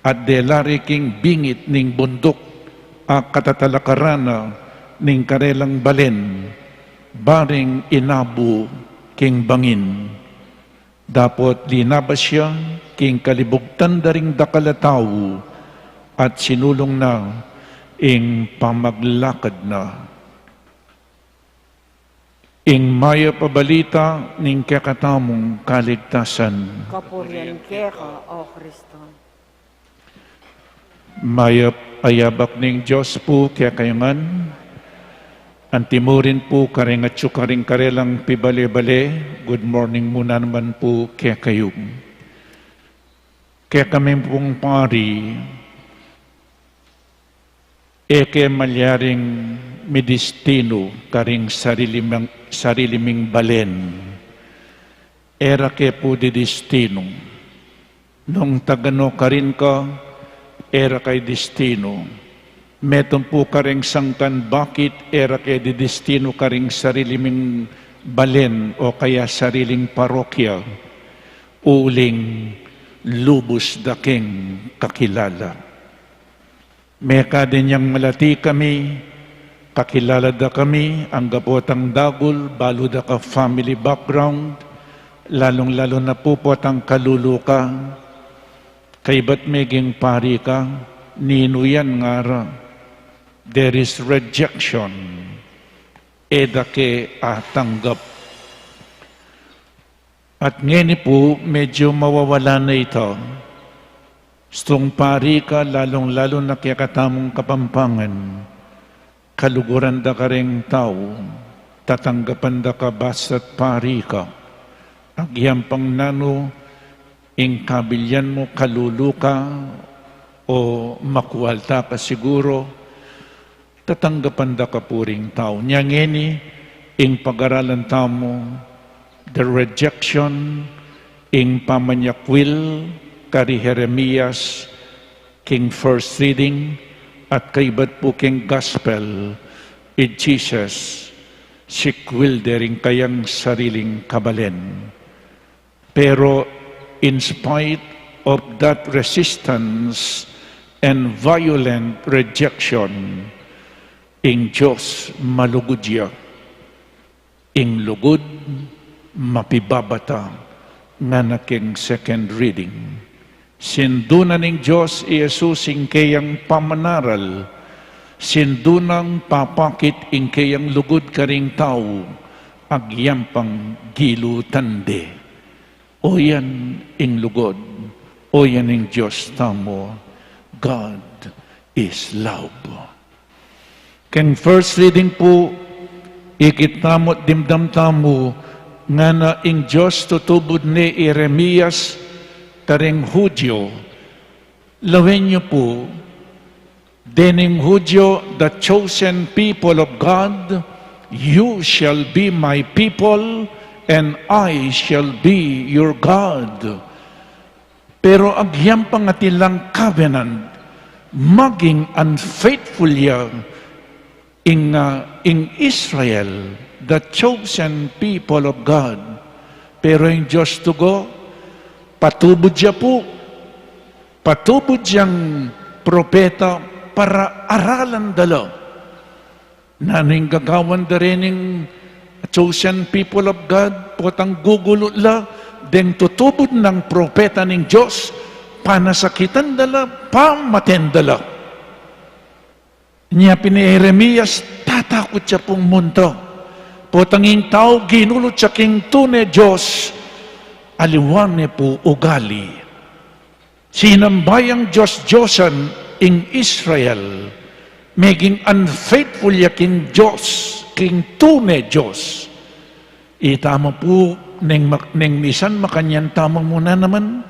at dela re king bingit ning bunduk, a katatalakaran na ning karelang balen, baring inabu king bangin. Dapot linabas ya king kalibugtan da ring dakal a tau at sinulung na ing pamaglakad na. Ing mayap a balita ning kekatamung kaligtasan. Kapurian keka, O Kristo. Mayap a yabak ning Dios pu kekayu ngan. Antimurin pu karing atyu karing karelang pibale-bale, good morning mu na naman pu kekayu. Kekami pung pari, e ke malyaring midistinu karing sarili ming, sarili ming balen. E ra ke pu didistinu. Nung tagano karin ka, e ra ka idistinu. Metung pu karing sangkan bakit e ra ke didistinu karing sarili ming balen o kaya sariling parokya. Uling lubus da keng kakilala. Mekadi nyang malati kami, kakilala da kami, angga potang dagul, balu da ka family background, lalung-lalu na pu potang kalulu ka, kaybat meging pari ka, ninu yan ngara, there is rejection, e da ke atanggap. At ngeni pu, medyu mawawala na ita. Stung pari ka, lalung-lalu na kekatamung Kapampangan, kaluguran da karing tau, tatanggapan da ka basta't pari ka. Agyang pang nanu ing kabilyan mu, kalulu ka, o makualta ka siguru, tatanggapan da ka pu ring tau. Nya ngeni, ing pagaralan tamu, the rejection, ing pamanyakwil kari Jeremias, king first reading, at kaybat pu king gospel, i Jesus, sikwil de ring kayang sariling kabalen. Pero in spite of that resistance and violent rejection, ing Dios malugud ya. Ing lugud mapibabata, ngana king second reading. Sindu na ning Dios i Jesus ing keyang pamanaral, sindu nang papakit ing keyang lugud karing tau, agyang pang gilutan de. Oyan ing lugud, oyan ing Dios tamu, God is love. Keng first reading pu, ikit tamu't dimdam tamu, ngana ing Dios tutubud ne i Jeremias karing Judio, lawen yu pu, dening Judio, the chosen people of God, "You shall be my people, and I shall be your God." Pero agyang pang atin lang covenant, maging unfaithful ya ing, ah, ing Israel, the chosen people of God. Pero ing Dios tugo, patubud ya pu, patubud yang propeta para aralan da la. Nanu ing gagawan da rening chosen people of God, potang gugulut la, deng tutubud nang propeta ning Dios, panasakitan da la, pamaten da la. Nya pin i Jeremias, tatakut ya pung munta. Potang ing tau ginulut ya king tune Dios, aliwa ne pu ugali. Sinamba yang Dios-Diosan ing Israel, meging unfaithful ya king Dios, king tune Dios. Ita mu pu, neng mak-, neng misan makanyan tamu mu na naman,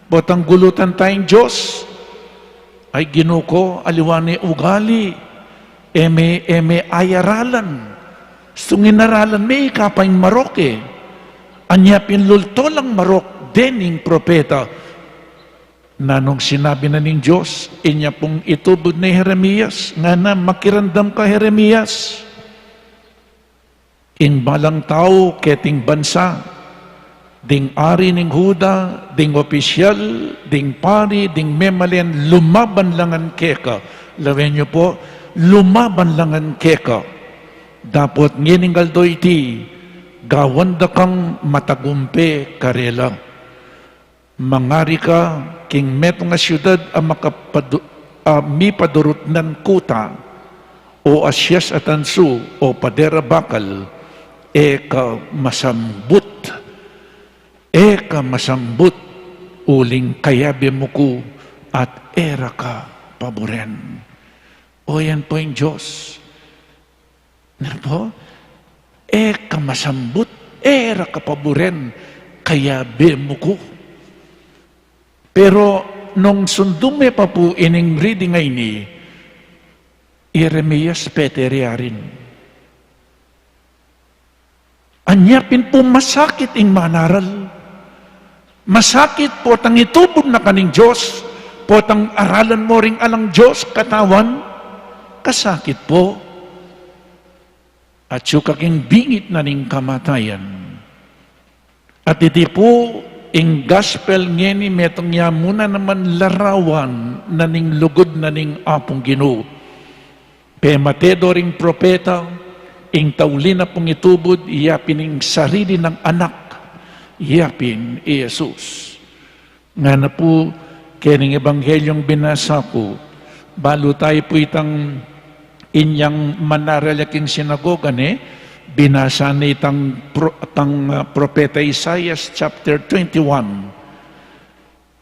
potang gulutan tayang Dios, ay Ginu ku, aliwa ne ugali, e me, e me ayaralan. Stung inaralan me, ika pa ing marok e. Anya pin lulto lang marok dening propeta. Nanung sinabi na ning Dios, inya pung itubud ne i Jeremias, ngana, makiramdam ka, Jeremias. Ing balang tau keting bansa, ding ari ning Juda, ding opisyal, ding pari, ding memalen, lumaban la ngan keka, Lawen yu pu, lumaban la ngan keka. Dapot ngening aldo iti, gawan da kang matagumpe karela. Mangari ka king metung a siudad a makapadu-, a mipadurutnan kuta, o asias a tansu, o pader a bakal, e ka masambut. E ka masambut, uling kayabe mu ku at e ra ka paburen. O yan pu ing Dios. Nanu pu? E ka masambut, e ra ka paburen, kayabe mu ku. Pero nung sundun me pa pu ining reading a ini, Jeremias pete rin. Anya pin pu masakit ing manaral. Masakit potang itubud na ka ning Dios, potang aralan mo ring alang Dios katawan, kasakit pu. Atyu ka king bingit na ning kamatayan. At iti pu ing gospel ngeni, metung ya mu na naman larawan na ning lugud na ning Apung Ginu. Pemate do ring propeta, ing tauli na pung itubud, ya pin ing sarili nang anak, ya pin i Jesus. Ngana pu, kening ebanghelyung binasa ku, balu tayu pu itang inyang manaral ya king sinagoga ne, binasa ne itang pro-, tang, ah, propeta Isaias chapter twenty-one.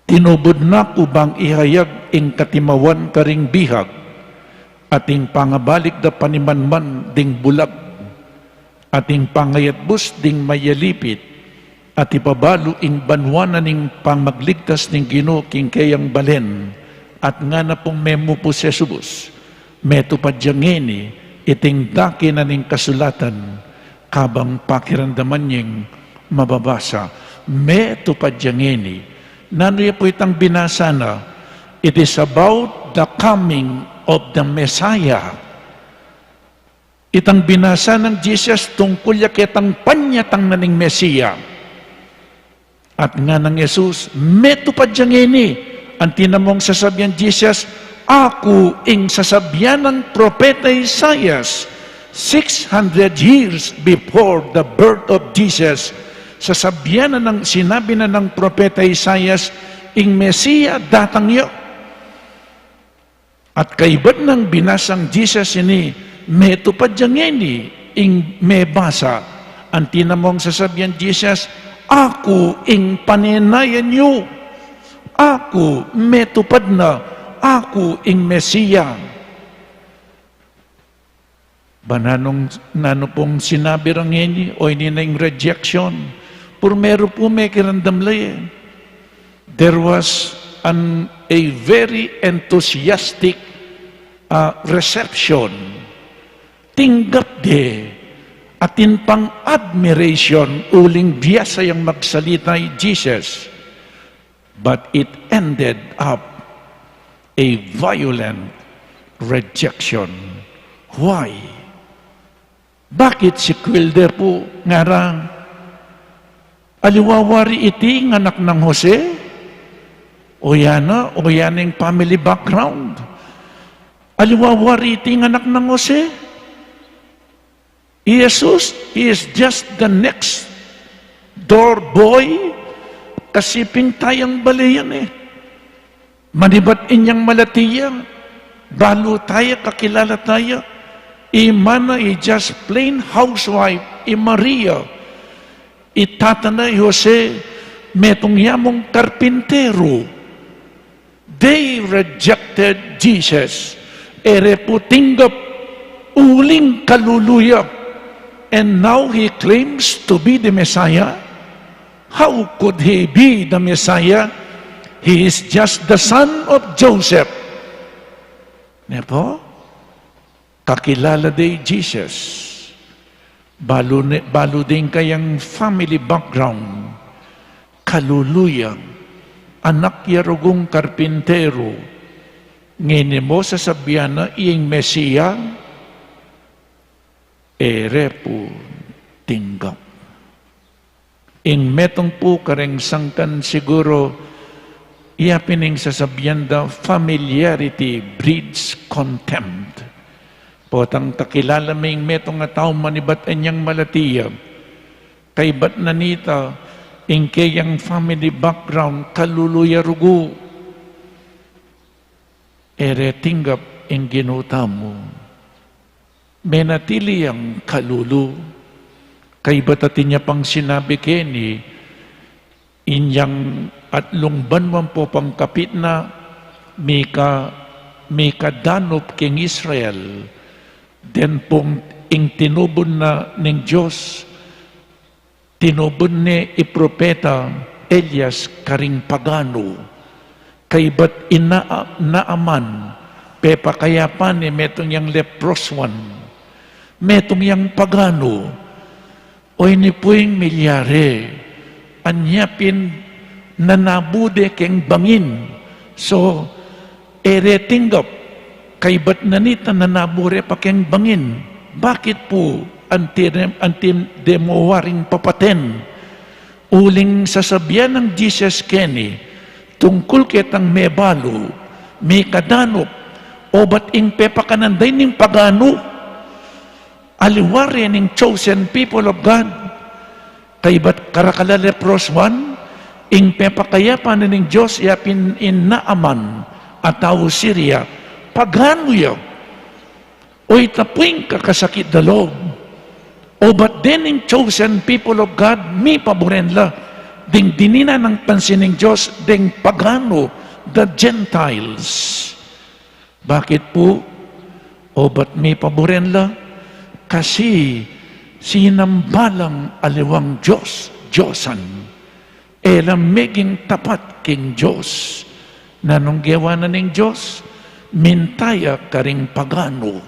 Tinubud na ku bang ihayag ing katimawan karing bihag, at ing pangabalik da panimanman ding bulag, at ing pangayatbus ding mayalipit, at ipabalu ing banua na ning pamagligtas ning Ginu king keyang balen, at ngana pung memupu Jesus, metupad ya ngeni iting dake na ning kasulatan, kabang pakiramdaman yeng mababasa. Metupad ya ngeni. Nanu ya pu itang binasa na? It is about the coming of the Messiah. Itang binasa nang Jesus tungkul ya ketang panyatang na ning Mesia. At nganang Jesus, metupad ya ngeni. Anti na mung sasabian Jesus, aku ing sasabian nang propeta Isaias. Six hundred years before the birth of Jesus, sasabian na nang, sinabi na nang propeta Isaias, ing Mesia datang ya. At kaybat nang binasang Jesus ini, metupad ya ngeni ing mebasa. Anti na mung sasabian Jesus, aku ing panenayan yu. Aku, metupad na, aku ing Mesia. Ba nanung, nanu pung sinabi ra ngeni, o ini na ing rejection? Purmeru pu mekiramdam la e. There was an, a very enthusiastic, uh, reception. Tinggap de, atin pang admiration, uling biasa yang magsalita i Jesus. But it ended up a violent rejection. Why? Bakit sikwil de pu? Ngara, aliwa wari iti ing anak nang Jose? O ya na, o ya na ing family background. Aliwa wari iti ing anak nang Jose? I Jesus, he is just the next door boy. Kasi pin tayang bale yan e. Manibat inyang malati ya, balu taya, kakilala taya. I mana i just plain housewife, i Maria. I tata na i Jose, metung ya mung karpinteru. They rejected Jesus. E re pu tinggap, uling kalulu ya. And now he claims to be the Messiah. How could he be the Messiah? He is just the son of Joseph. Ne pu? Kakilala de i Jesus. Balu ne, balu ding kayang family background. Kalulu ya, anak ya rugung karpinteru. Ngeni mu sasabian na ing Mesia? E re pu tinggap. Ing metung pu kareng sangkan siguru Iya pin ing sasabian da, "Familiarity breeds contempt." Potang takilala me ing metung a tau manibat anyang malati ya, kaybat na nita ing keyang family background, kalulu ya rugu, e re tinggap ing Ginu tamu. Menatili yang kalulu. Kaybat atin ya pang sinabi keni, inyang atlung banua ampong kapit na, mika, mikadanup king Israel, den pung ing tinubud na ning Dios, tinubud ne i propeta Elias karing paganu. Kaybat i Na-, Naaman, pepakayapan ne metung yang leproswan, metung yang paganu. Oy, ini pu ing milyari, anya pin nanabu de keng bangin. So, e re tinggap, kaybat na nita nanabu re pa keng bangin. Bakit pu anti, anti de mo waring papaten? Uling sasabian nang Jesus keni, tungkul ketang mebalu, mikadanup, obat ing pepakanan da ining paganu, aliwa re ning chosen people of God. Kaybat karakal a leproswan, ing pepakayapan na ning Dios, iya pin i Naaman a tau Siria, paganu ya. Oy, ita pu ing kakasakit a lub. Obat deng chosen people of God, mipaburen la ding dininan nang pansin ning Dios deng paganu, the Gentiles. Bakit pu? Obat mipaburen la, kasi sinamba lang aliwang Dios-diosan. E la meging tapat king Dios. Nanung gewa na ning Dios? Minta ya karing paganu.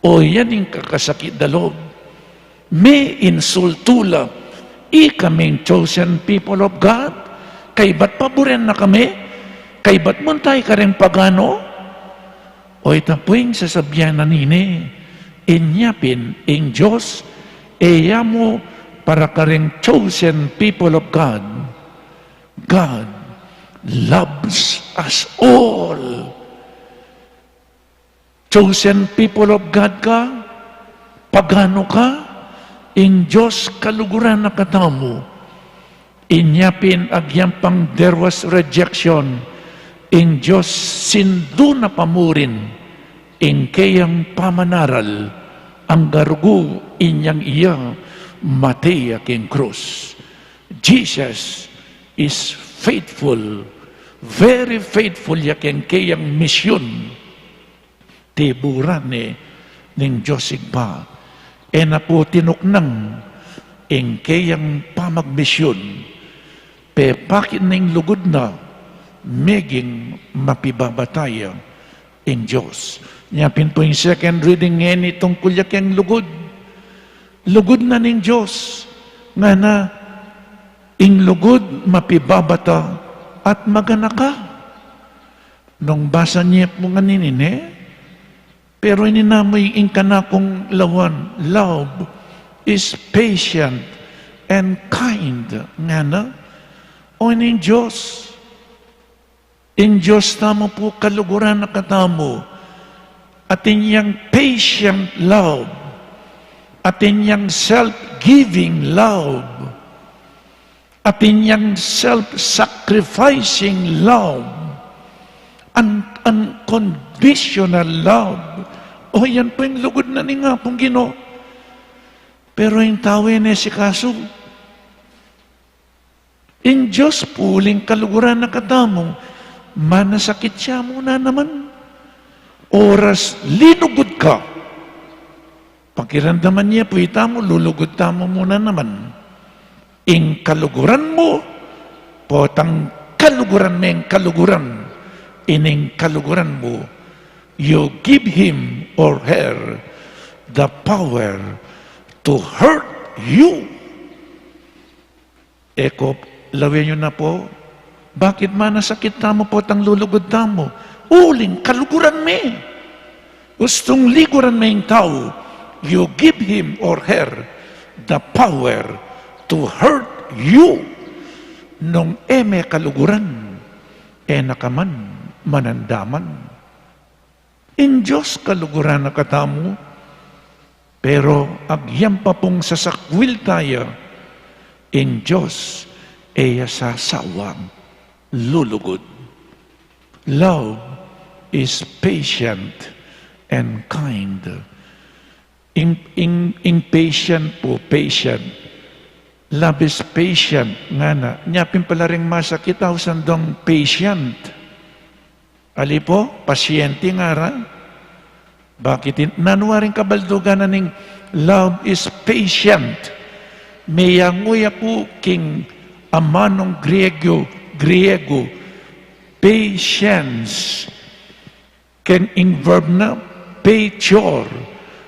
O, yan ing kakasakit a lub. Miinsultu la. Ikaming chosen people of God, kaybat paburen na kami, kaybat munta ya karing paganu. O, ita pu ing sasabian na nini, inya pin ing Dios, e ya mu para karing chosen people of God. God loves us all. Chosen people of God ka, paganu ka, ing Dios kaluguran na katamu. Inya pin agyang pang there was rejection, ing Dios sindu na pa murin ing keyang pamanaral, angga rugu inyang iya mate ya king krus. Jesus is faithful, very faithful ya king keyang misyun. Tiburan ne ning Dios Ibpa. E na pu tinuknang ing keyang pamagmisyun. Pepakit na ing lugud na, meging mapibabata ya ing Dios. Nya pin pu ing second reading ngeni tungkul ya keng lugud. Lugud na ning Dios, ngana, ing lugud mapibabata at maganaka. Nung basa ye pu nganini, ne? Pero ini namu ing kanakung lawan, love is patient and kind, ngana. O, ning Dios, ing Dios tamu pu kaluguran na katamu, atin yang patient love, atin yang self-giving love, atin yang self-sacrificing love, un-, unconditional love. O, yan pu ing lugud na ning Apung Ginu. Pero ing tau e ne asikasu. Ing Dios pu uling kaluguran na katamu, manasakit ya mu na naman. Oras linugud ka, pakiramdaman ye pu itamu, lulugud tamu mu na naman. Ing kaluguran mu, potang kaluguran me ing kaluguran, ining kaluguran mu, you give him or her the power to hurt you. E ko, lawen yu na pu, bakit manasakit tamu potang lulugud tamu? Uling kaluguran me. Ustung liguran me ing tau, you give him or her the power to hurt you. Nung e me kaluguran, E na ka man manandaman. Ing Dios kaluguran na katamu, pero agyang pa pung sasakwil taya, ing Dios e ya sasawang lulugud. Love is patient and kind. Ing, ing, ing patient pu, patient. Love is patient, ngana. Nya pin pala ring masakit, ausan dong patient. Ali pu, pasyente ngara. Bakit in-, nanu waring kabaldugan na ning love is patient? Meyangu ya ku king amanung Griego, Griego, patience. Keng ing verb na, patior.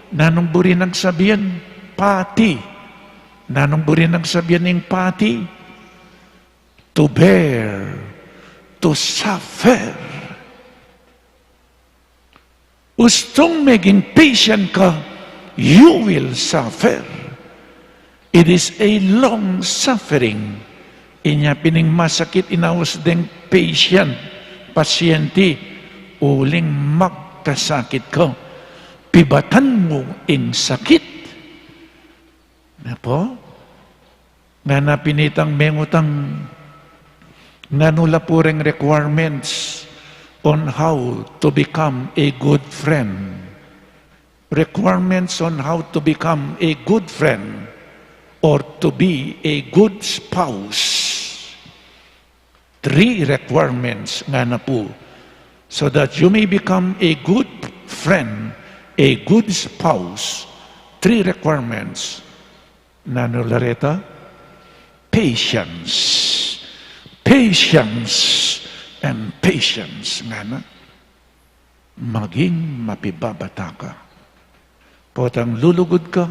Nanung buri nang sabian? Pati. Nanung buri nang sabian ing pati? To bear, to suffer. Ustung meging patient ka, you will suffer. It is a long suffering. Inya pin ing masakit, inaus deng patient, pasyente, uling magkasakit ka. Pibatan mu ing sakit. Na pu? Ngana pin itang mengutang, nanu la pu reng requirements on how to become a good friend? Requirements on how to become a good friend or to be a good spouse. Three requirements, ngana pu. So that you may become a good friend, a good spouse, three requirements. Nanu la reta? Patience. Patience and patience, ngana. Maging mapibabata ka. Potang lulugud ka,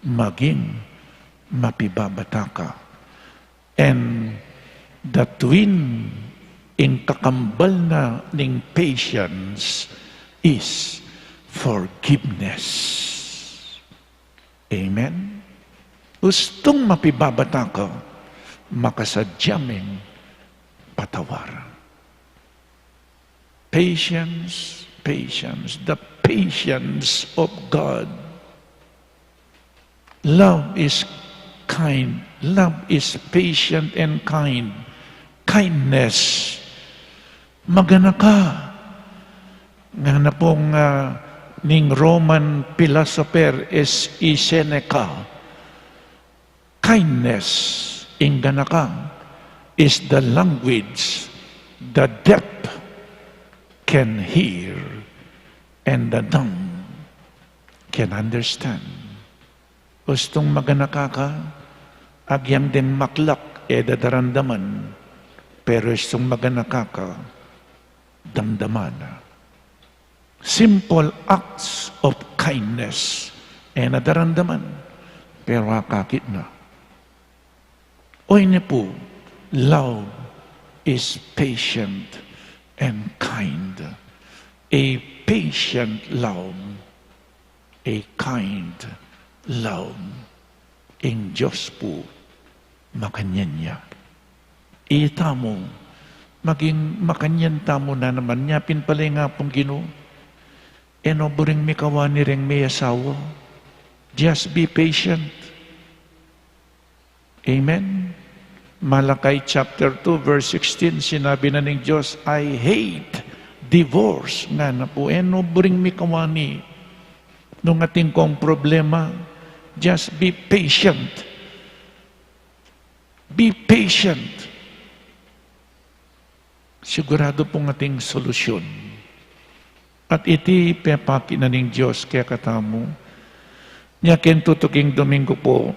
maging mapibabata ka. And the twin, ing kakambal na ning patience is forgiveness. Amen? Ustung mapibabata ka, makasadya meng patawaran. Patience, patience, the patience of God. Love is kind. Love is patient and kind. Kindness. Maganaka. Ngana pung, ah, ning Roman philosopher is i Seneca. Kindness, ing ganaka, is the language the deaf can hear and the dumb can understand. Ustung maganaka ka, agyang deng maklak e da daramdaman, pero ustung maganaka ka, damdaman na. Simple acts of kindness, e na daramdaman, pero akakit na. Oyni pu, love is patient and kind. A patient love, a kind love. Ing Dios pu, makanyan ya. Itamu, maging makanyan tamu na naman. Nya pin pala ing Apung Ginu, e no buring mikawani reng measawa. Just be patient. Amen? Malachi chapter two, verse sixteen, sinabi na ning Dios, "I hate divorce." Ngana pu, e no buring mikawani. Nung atin kang problema, just be patient. Be patient. Siguradu pung atin solusyon. At iti pepakit na ning Dios kekatamu. Nya keng tutuking Domingo pu,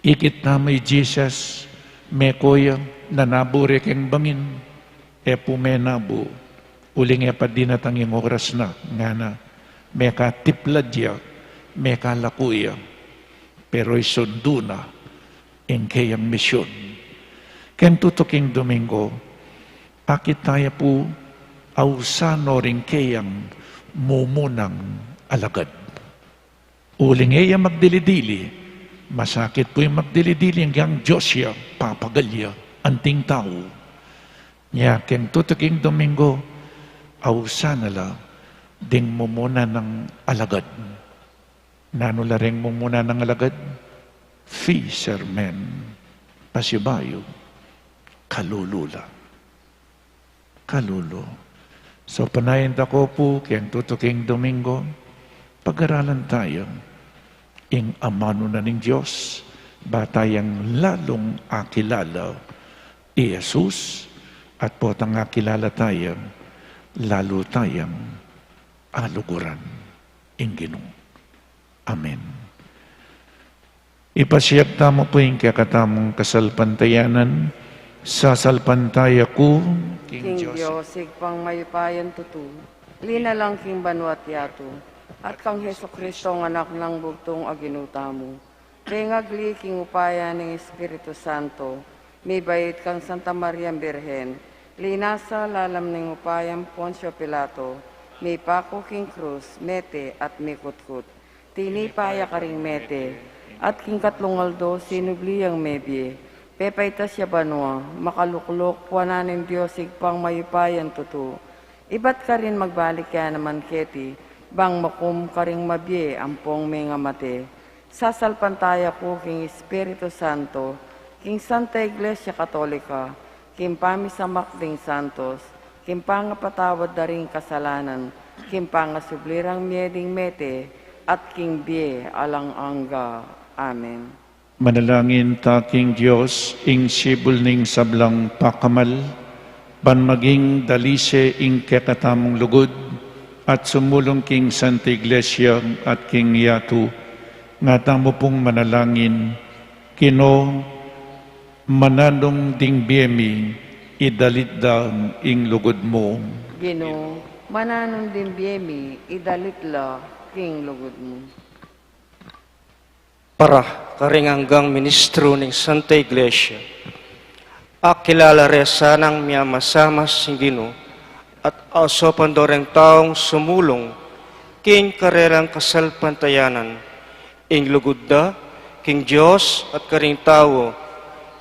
ikit tamu i Jesus, meko ya, nanabu re keng bangin, e pu menabu, uling e pa dinatang ing oras na, ngana, mekatiplad ya, mekalaku ya, pero isundu na ing keyang misyon. Keng tutuking Domingo, akit taya pu, ausan no ring keyang mumunang alagad. Uling e ya magdili-dili, masakit pu ing magdili-dili, ing Dios ya, papagal ya, anting tau. Nya, keng tutuking Domingo, ausan na la ding mumuna nang alagad. Nanu la reng mumuna nang alagad? Fishermen. Pasibayu, kalulu la. Kalulu. So, panayan ta ko pu, keng tutuking Domingo, pag-aralan taya ing amanu na ning Dios, ba tayang lalung akilala i Jesus, at potang akilala taya, lalu tayang aluguran ing Ginu. Amen. Ipasiag tamu pu ing kekatamung kasalpantayanan. Sasalpantaya ku king King Dios. Dios, Ibpang mayupayang tutu, linalang king banua't yatu, at kang Jesucristo, a Anak nang bugtung a Ginu tamu, mengagli king upaya ning Espiritu Santo, mibait kang Santa Mariang Birhen, linasa lalam ning upayang Poncio Pilato, mipaku king krus, mete at mikutkut. Tinipa ya karing mete, at king katlung aldo sinubli yang mebie, pepaitas ya banua, makalukluk wanan ning Dios Ibpang mayupayang tutu. Ibat karin magbalik ya naman keti, bang makum karing mabie ampong mengamate. Sasalpantaya ku king Espiritu Santo, king Santa Iglesia Katolika, king pamisamak ding santos, king pangapatawad da ring kasalanan, king pangasubli rang mie ding mete, at king bie alang angga. Amen. Manalangin ta king Dios, ing sibul ning sablang pakamal, ban maging dalise ing kekatamung lugud, at sumulung king Santa Iglesia at king yatu. Nga tamu pung manalangin. Ginu, mananung ding bie mi, idalit da ing lugud mu. Ginu, mananung ding bie mi, idalit la king lugud mu. Para karing anggang ministru ning Santa Iglesia, akilala re sanang miamasamas ing Ginu, at ausopan do reng taung sumulung king karelang kasalpantayanan, ing lugud da king Dios at karing tau,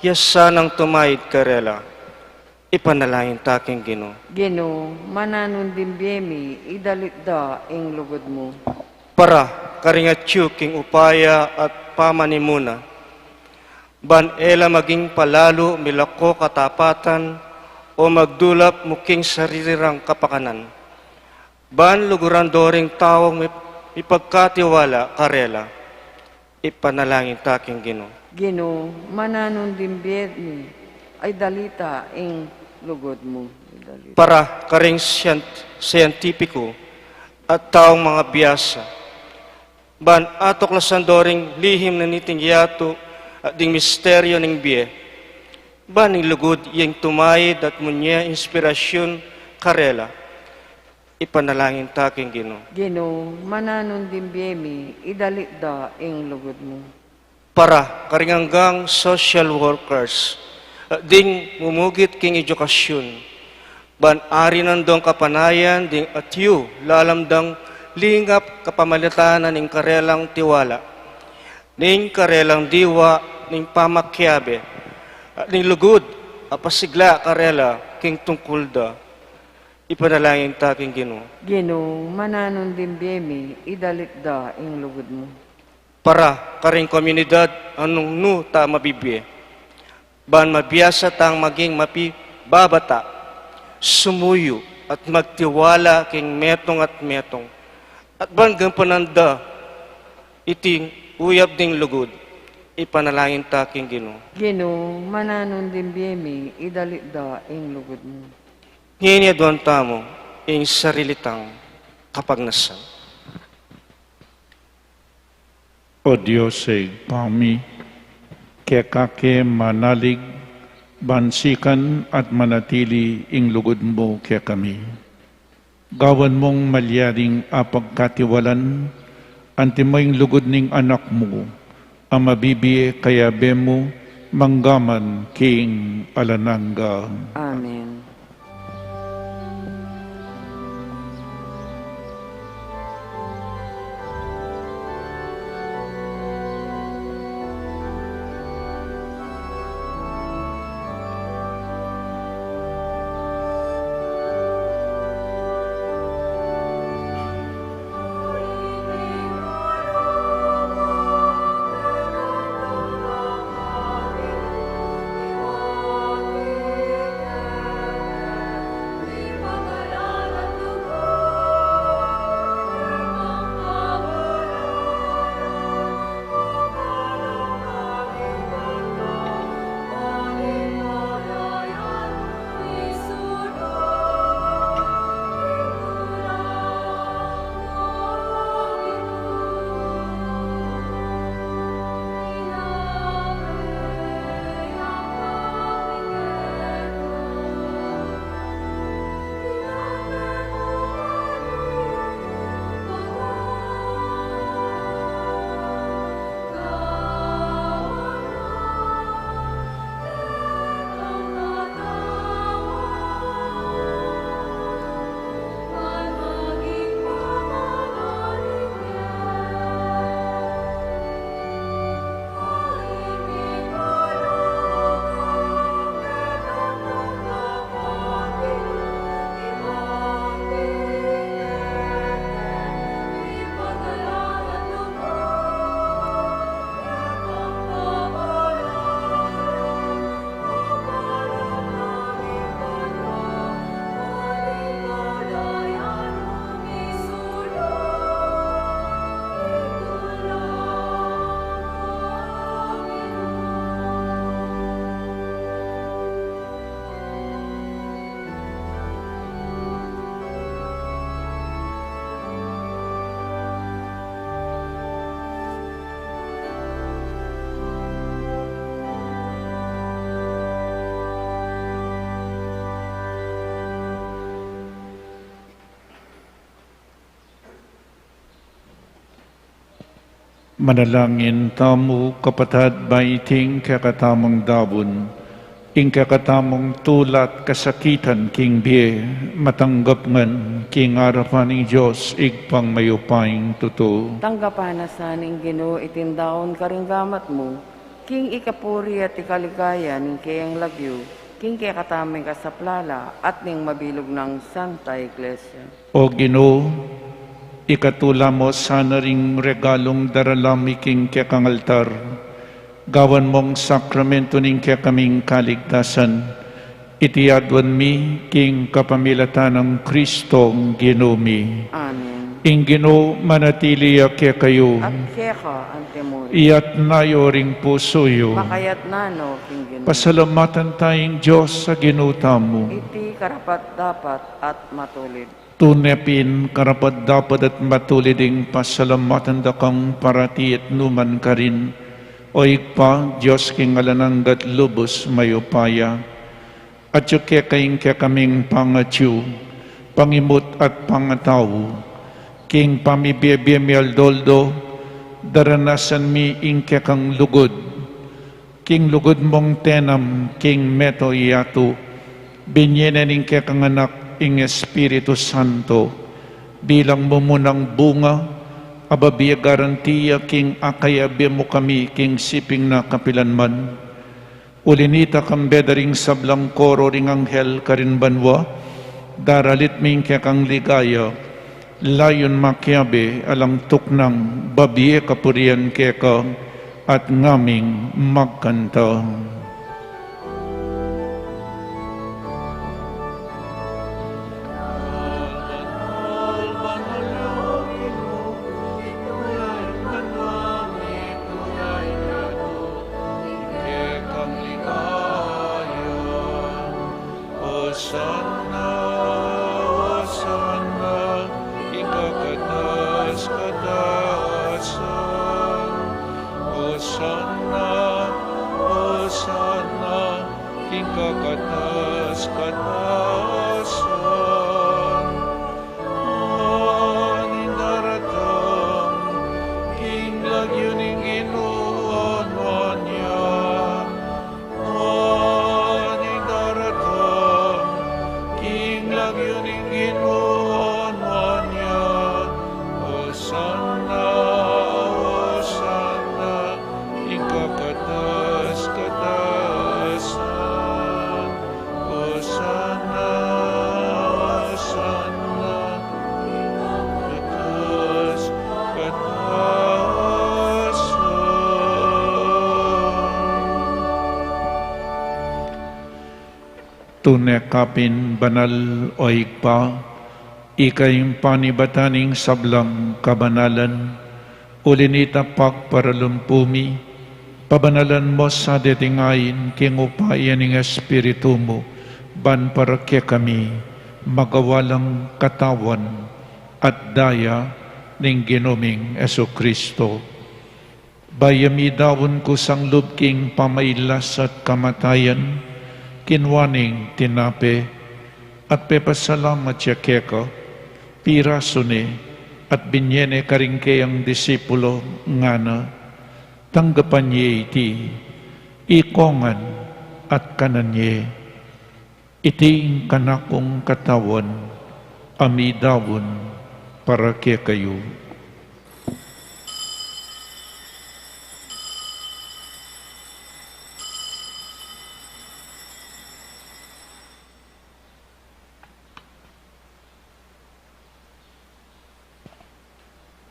ya sanang tumaid karela. Ipanalangin ta king Ginu. Ginu, mananung ding bie mi, idalit da ing lugud mu. Para karing atyu king upaya at pamanimuna, ban e la maging palalu milako katapatan o magdulap mu king sarili rang kapakanan, ban luguran do ring taung mip-, mipagkatiwala karela. Ipanalangin ta king Ginu. Ginu, mananung ding bie mi, idalit da ing lugud mu. Idalit. Para karing siyant-, siyentipiku at taung mangabiasa, ban atuklasan do ring lihim na niting yatu at ding misteryu ning bie, ban ing lugud ya ing tumaid at munye inspirasyun karela. Ipanalangin ta king Ginu. Ginu, mananung ding bie mi, idalit da ing lugud mu. Para karing anggang social workers, eh, ding mumugit king edukasyun, ban arinan dong kapanayan ding atyu lalam dang lingap kapamilatan na ning karelang tiwala, ning karelang diwa ning pamakiabe, at ning lugud a pasigla karela king tungkul da. Ipanalangin ta king Ginu. Ginu, mananung ding bie mi, idalit da ing lugud mu. Para karing komunidad a nung nu ta mabibie, ban mabiasa tang maging mapibabata, sumuyu at magtiwala king metung at metung, at ban gampanan da iting uyap ding lugud. Ipanalangin ta king Ginu. Ginu, mananung ding bie mi, idalit da ing lugud mu. Ngeni aduan tamu ing sarili tang kapagnasan. O Dios, Ibpa mi, keka ke manalig, ban sikan at manatili ing lugud mu kekami. Gawan mung malyaring apagkatiwalan, antimo ing lugud ning Anak mu, a mabibie kayabe mu, manggaman king alang angga. Amen. Manalangin tamu, kapatad, ba iting kekatamung daun, ing kekatamung tula at kasakitan king bie, matanggap ngan king arapan ning Dios, Ibpang mayupayang tutu. Tanggapan na sa ning Ginu iting daun karing gamat mu, king ikapuri at ikaligaya ning keyang lagyu, king kekatamung kasaplalan at ning mabilug nang Santa Iglesia. O Ginu, ikatula mu sana ring regalung darala mi king kekang altar, gawan mung sakramentu ning kekaming kaligtasan, iti aduan mi king kapamilatan nang Kristong Ginu mi. Amen. Ing Ginu manatili ya kekayu. At keka antimurin. Iyatas yu ring pusu yu. Makayatas no king Ginu. Pasalamatan taya ing Dios a Ginu tamu. Iti karapat-dapat at matulid. Tune pin karapat-dapat at matulid ing pasalamatan da kang parati at nu man karin, O Ibpa, Dios king alang angga at lubus mayupaya. Atyu keka ing kekaming pangatyu, pangimut at pangatau, king pamibie-bie mi aldo-aldo, daranasan mi ing kekang lugud. King lugud mung tinam king meto yatu, binie ne ning kekang Anak ing Espiritu Santo, bilang mumunang bunga, a babie garantiya king akayabie mu kami king siping na kapilan man. Uli na nita, kambe da ring sablang koro ring anghel karin banua, daralit mi ing kekang ligaya, layun makiabe alang tuknang babie kapurian keka, at ngaming magkanta. Hosanna, Hosanna, king kakatas-katasan. Hosanna, Hosanna, king kakatas-katasan. Nuan ing daratang king lagyu ning Ginu, nuan ya. Nuan ing daratang king lagyu ning Ginu, nuan ya. Hosanna, Hosanna, king kakatas-katasan. Hosanna, Hosanna, king kakatas-katasan. Tune ka pin banal, O Ibpa, ika ing panibatan ning sablang kabanalan. Uli na nita, pagparalumpu mi, pabanalan mu sa deting ain king upaya ning Espiritu mu, ban para kekami magawa lang katawan at daya ning Ginu ming Jesucristo. Bayu ya midaun kusang lub king pamailas at kamatayan, kinua ne ing tinape, at pepasalamat ya keka, pirasu ne, at binie ne karing keyang disipulo, ngana: Tanggapan ye iti, ikong ngan, at kanan ye. Iti ing kanakung katawan, a midaun para kekayu.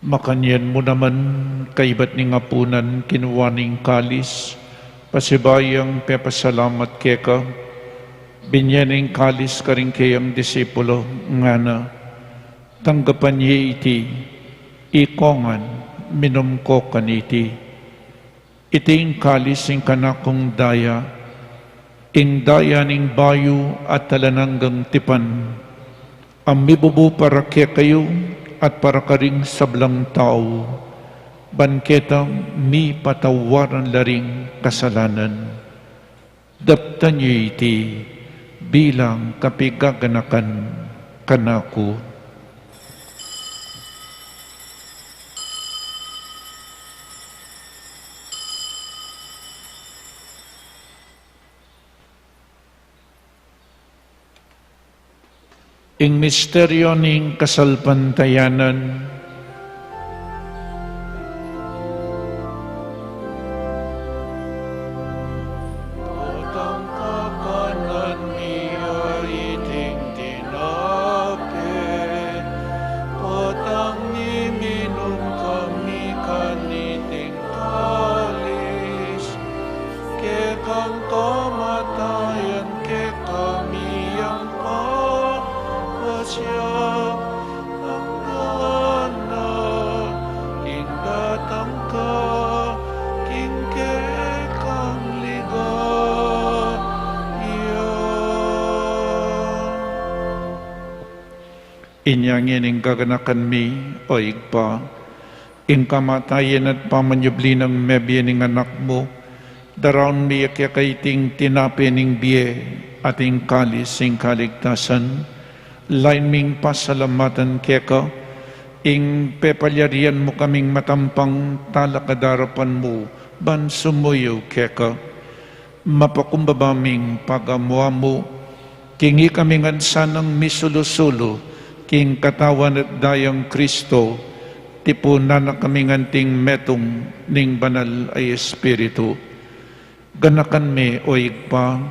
Makanyan mu naman, kaibat ning apunan, kinua ne ing kalis, pasibayu yang pepasalamat keka, binie ne ing kalis karing keyang disipulo, ngana: Tanggapan ye iti, ikong ngan, minum ko kaniti. Iti ing kalis ning kanakung daya, ing daya ning bayu at alang anggang tipan, a mibubu para kekayu at para karing sablang tau, ban keta mipatawaran la ring kasalanan. Daptan ye iti bilang kapigaganakan kanaku. Ing misteryo ning kasalpantayanan. Potang kakanan mi ya iting tinape, potang iminum kami kaniting kalis, kekang kamatayan kekami yang papasya, anggana king datang ka king kekang ligaya. Inya ngening gaganakan mi, o Ibpa, ing kamatayan at pamanyubli nang mebie ning Anak mu, daraun mi keka iting tinape ning bie at ing kalis ning kaligtasan, lain ming pasalamatan keka, ing pepalyarian mu kaming matampang talakad king arapan mu, ban sumuyu keka. Mapakumbaba ming pagamu-amu, king ikami ngan sanang misulu-sulu king Katawan at Dayang Kristo, tipunan na kami ngan anting metung ning Banal a Espiritu. Ganakan me, o Ibpa,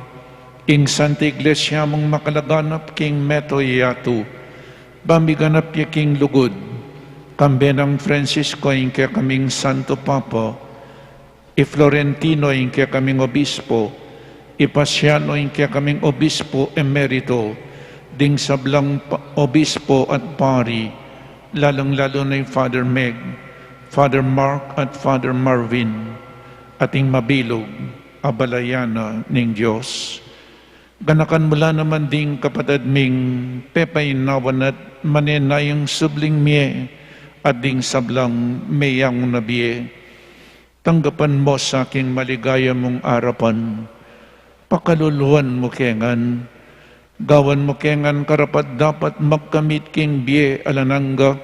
ing Santa Iglesia mung makalaganap king mabilug a yatu, ban miganap ya king lugud, kambe nang Francisco ing kekaming Santo Papa, i Florentino ing kekaming obispo, i Pasiano ing kekaming obispo emerito, ding sablang pa-, obispo at pari, lalung-lalu na i Father Meg, Father Mark at Father Marvin, at ing mabilug a balayan na ning Dios. Ganakan mu la naman ding kapatad ming pepainawan at manenayang subling mie, at ding sablang meyangu na bie. Tanggapan mu sa king maligaya mung arapan. Pakaluluan mu ke ngan. Gawan mu ke ngan karapat-dapat magkamit king bie alang angga.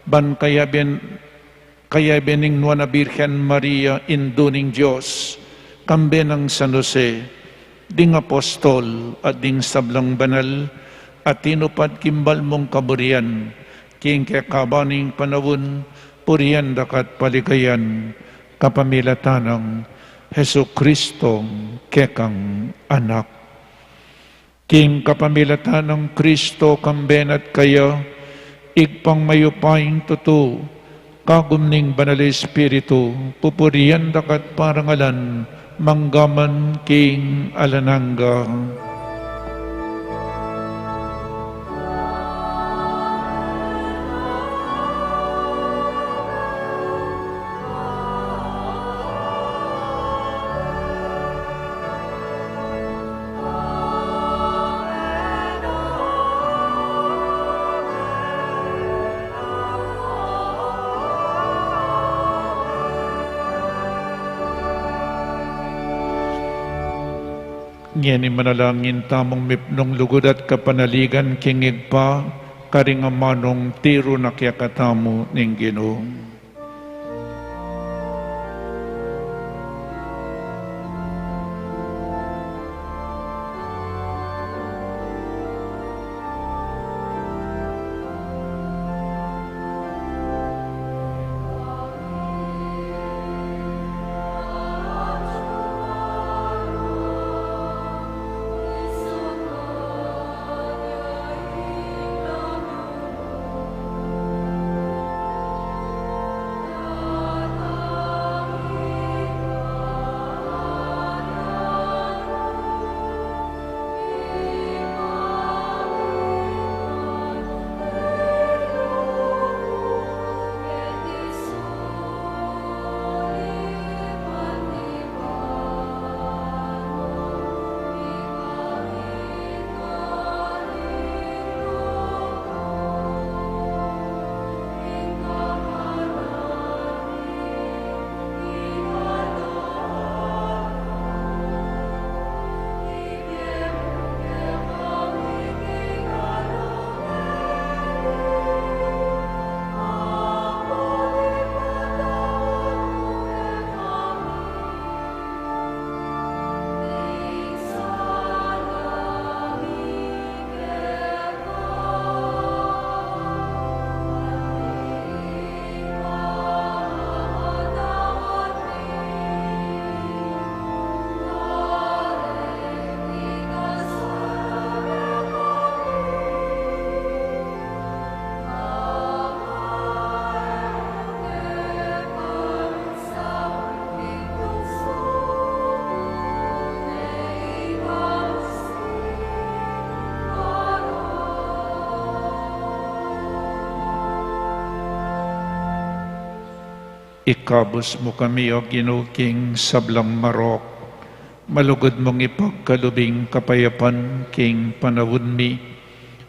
Ban kayabe, kayabe ning Nuan a Birhen Maria, Indu ning Dios, kambe nang San Jose, ding apostol at ding sablang banal a tinupad king bal mung kaburian, king kekaban ning panaun, purian da ka at paligayan, kapamilatan nang Jesucristo, kekang Anak. King kapamilatan nang Kristo, kambe na at kaya, Ibpang mayupayang tutu, kagum ning Banal Espiritu, pupurian da ka at parangalan, mangga man king alang angga. Ngeni manalangin tamung mipnung lugud at kapanaligan king Ibpa, karing amanung tiru na kekatamu ning Ginu. Ikabus mu kami, O Ginu, king sablang marok. Malugud mung ipagkalub ing kapayapan king panaun mi,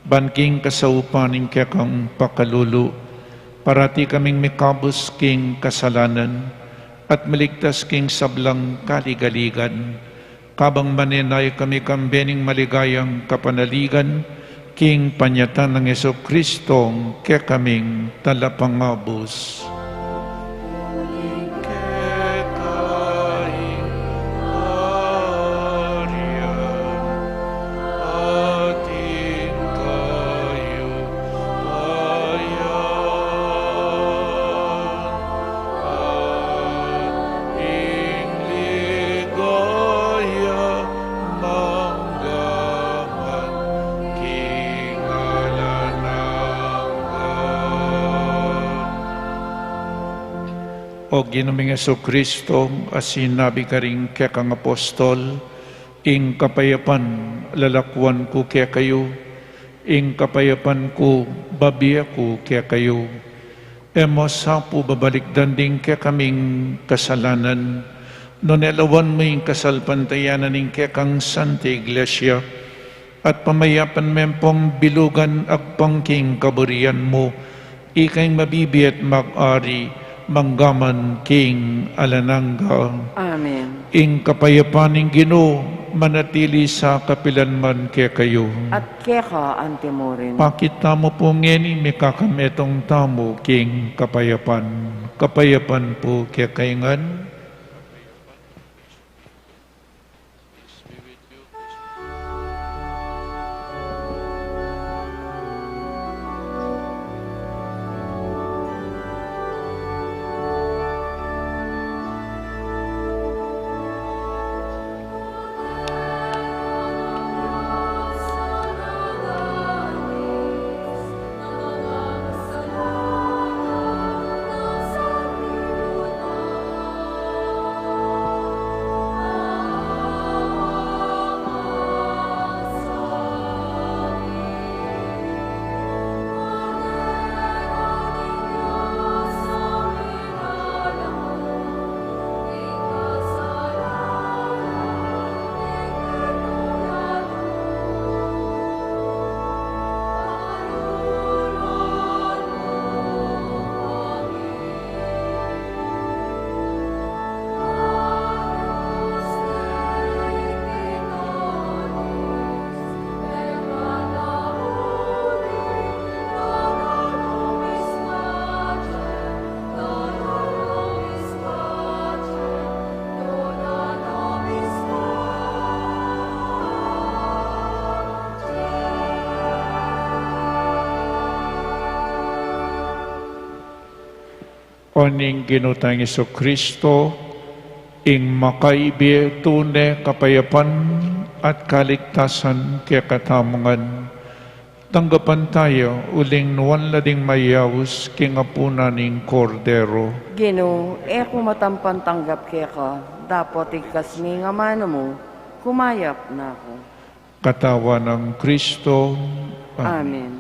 ban king kasaupan ning kekang pakalulu, parati kaming mikabus king kasalanan at maligtas king sablang kaligaligan, kabang manenaya kami kambe ning maligayang kapanaligan, king panyatang nang Jesucristo, kekaming Talapangabus. Ing ligaya manggaman king alang angga. O Ginu ming Jesucristo, a sinabi karing kekang apostol, ing kapayapan lalakuan ku kekayu, ing kapayapan ku babie ku kekayu. E mu sa pu babalikdan ding kekaming kasalanan, nune lawan mu ing kasalpantayanan ning kekang Santa Iglesia, at pamayapan me pung bilugan agpang king kaburian mu, ika ing mabibie at mag-ari manggaman king alang angga. Amen. Ing kapayapan ning Ginu manatili sa kapilan man kekayu. At keka antimurin. Pakit tamu pu ngeni, mikakametung tamu king kapayapan. Kapayapan pu kekayu ngan. O ning Ginu tang Jesucristo, ing makaibie tune kapayapan at kaligtasan kekatamu ngan, tanggapan taya uling nuan la ding mayaus king apunan ning Kordero. Ginu, e ku matampan tanggap keka, dapot igkas me ing amanu mu, kumayap na ku. Katawan nang Kristo. Amen. Amen.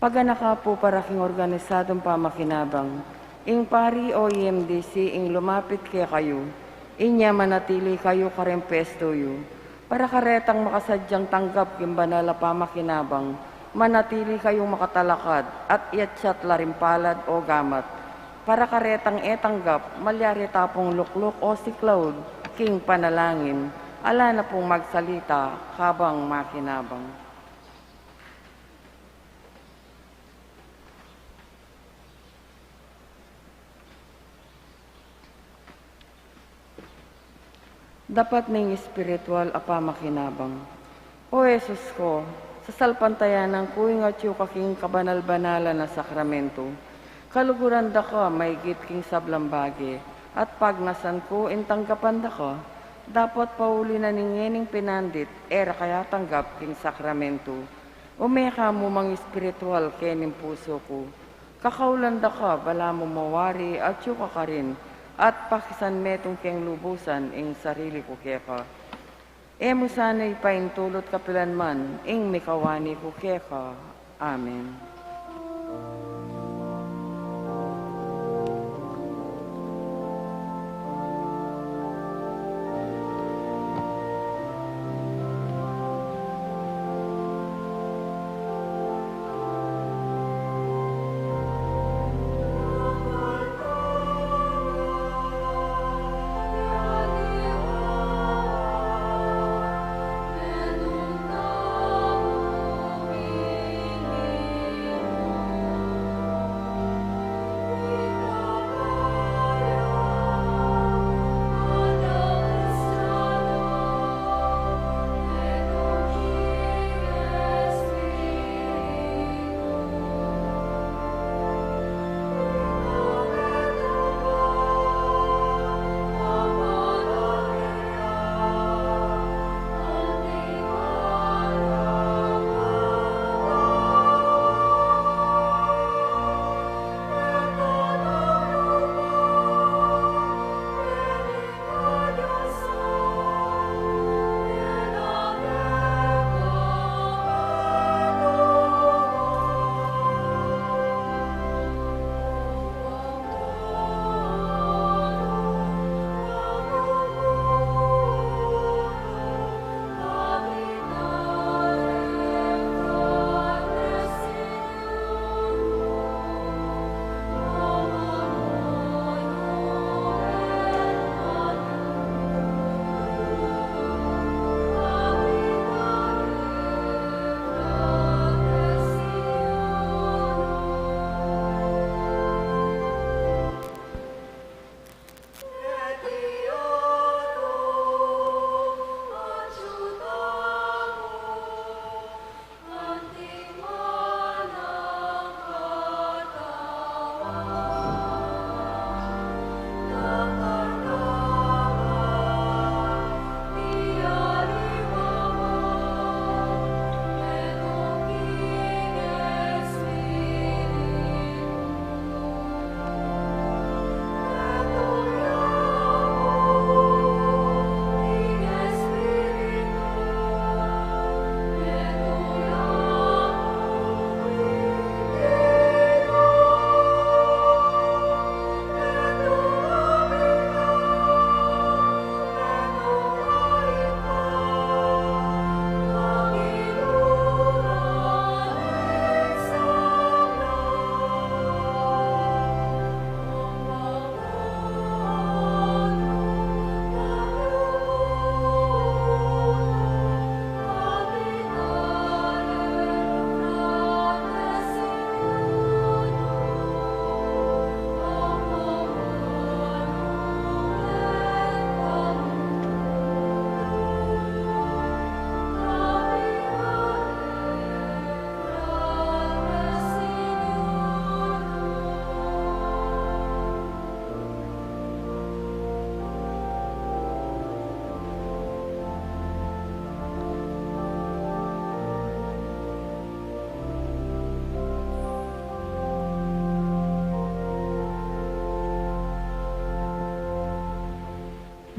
Paganaka pu para king organisadung pamakinabang. Ing pari o E M D C ing lumapit kekayu, inya manatili kayu karing pwestu yu. Para karetang makasadyang tanggap king banal a pamakinabang, manatili kayung makatalakad at iatsat la ring palad o gamat. Para karetang e tanggap, malyari ta pung lukluk o siklaud king panalangin, ala na pung magsalita kabang makinabang. Dapat ning espiritual a pamakinabang. O Jesus ku, sasalpantayanan ku ing atyu ka king kabanal-banalan a sakramento. Kaluguran da ka maigit king sablang bage, at pagnasan ku ing tanggapan da ka, dapot pauli na ning ngening pinandit, e ra ka atanggap king sakramento. Ume ka mu mang espiritual kening pusu ku. Kakaulan da ka, balamu mawari atyu ka karin, at pakisan metung keng lubusan ing sarili ku keka. E mu sana ipaintulut kapilan man ing mikawani ku keka. Amen.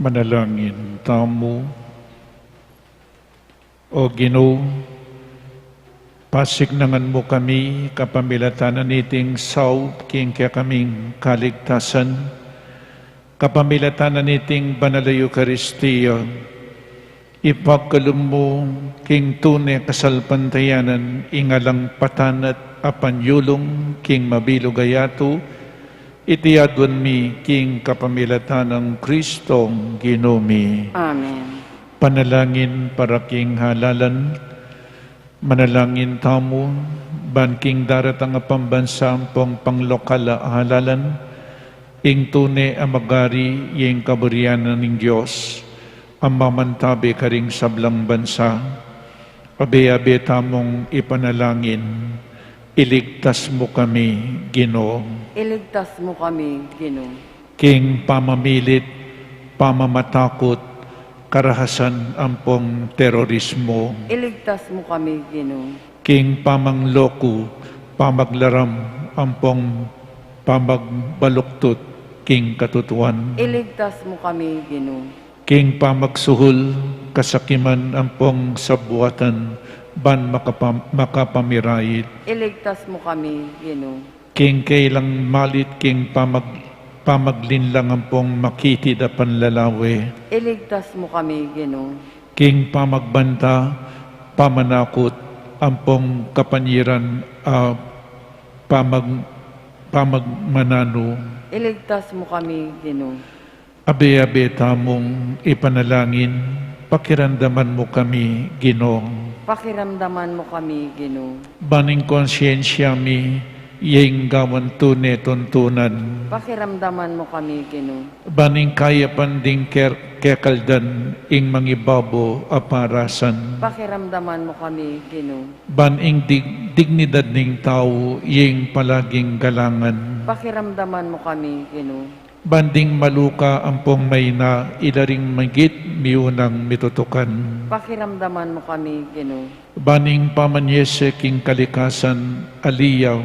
Manalangin tamu. O Ginu, pasiknangan mu kami kapamilatan na niting saup king kekaming kaligtasan, kapamilatan na niting banal a Eukaristia, ipagkalub mu king tune kasalpantayanan ing alang patanat a panyulung king mabilug a yatu, iti aduan mi king kapamilatan nang Kristong Ginu mi. Amen. Panalangin para king halalan. Manalangin tamu, ban king daratang a pambansa ampong panglokal a halalan, ing tune a magari ing kaburian ning Dios, a mamantabe karing sablang bansa. Abe-abe tamung ipanalangin, iligtas mu kami, Ginu. Iligtas mu kami, Ginu. King pamamilit, pamamatakut, karahasan ampong terorismo. Iligtas mu kami, Ginu. King pamangloku, pamaglaram ampong pamagbaluktut king katutuan. Iligtas mu kami, Ginu. King pamagsuhul, kasakiman ampong sabuatan, ban makapam-, makapamirait. Iligtas mu kami, Ginu. King kailang malit, king pamag-, pamaglinlang ampong makitid a panlalawe. Iligtas mu kami, Ginu. King pamagbanta, pamanakut, ampong kapanyiran a pamag-, pamagmananu. Iligtas mu kami, Ginu. Abe-abe tamung ipanalangin, pakiramdaman mu kami, Ginu. Pakiramdaman mu kami, Ginu. Ban ing konsyensya mi, ing gawan tune tuntunan. Pakiramdaman mu kami, Ginu. Ban ing kayapan ding ker-, kekaldan, ing mangibabo a parasan. Pakiramdaman mu kami, Ginu. Ban ing dig-, dignidad ning tau, ing palaging galangan. Pakiramdaman mu kami, Ginu. Ban ding maluka ampong maina, ila ring migit miunang mitutukan. Pakiramdaman mu kami, Ginu. Ban ing pamanyese king kalikasan, ali ya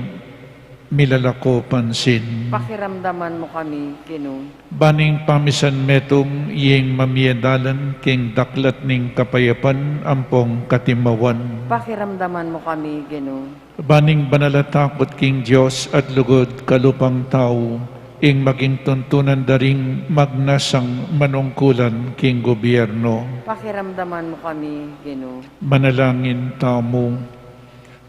milalako pansin. Pakiramdaman mu kami, Ginu. Ban ing pamisan metung, ing mamie dalan king daklat ning kapayapan ampong katimawan. Pakiramdaman mu kami, Ginu. Ban ing banal a takut king Dios at lugud kalupang tau, ing maging tuntunan da ring magnasang manungkulan king gobyerno. Pakiramdaman mu kami, Ginu. Manalangin tamu.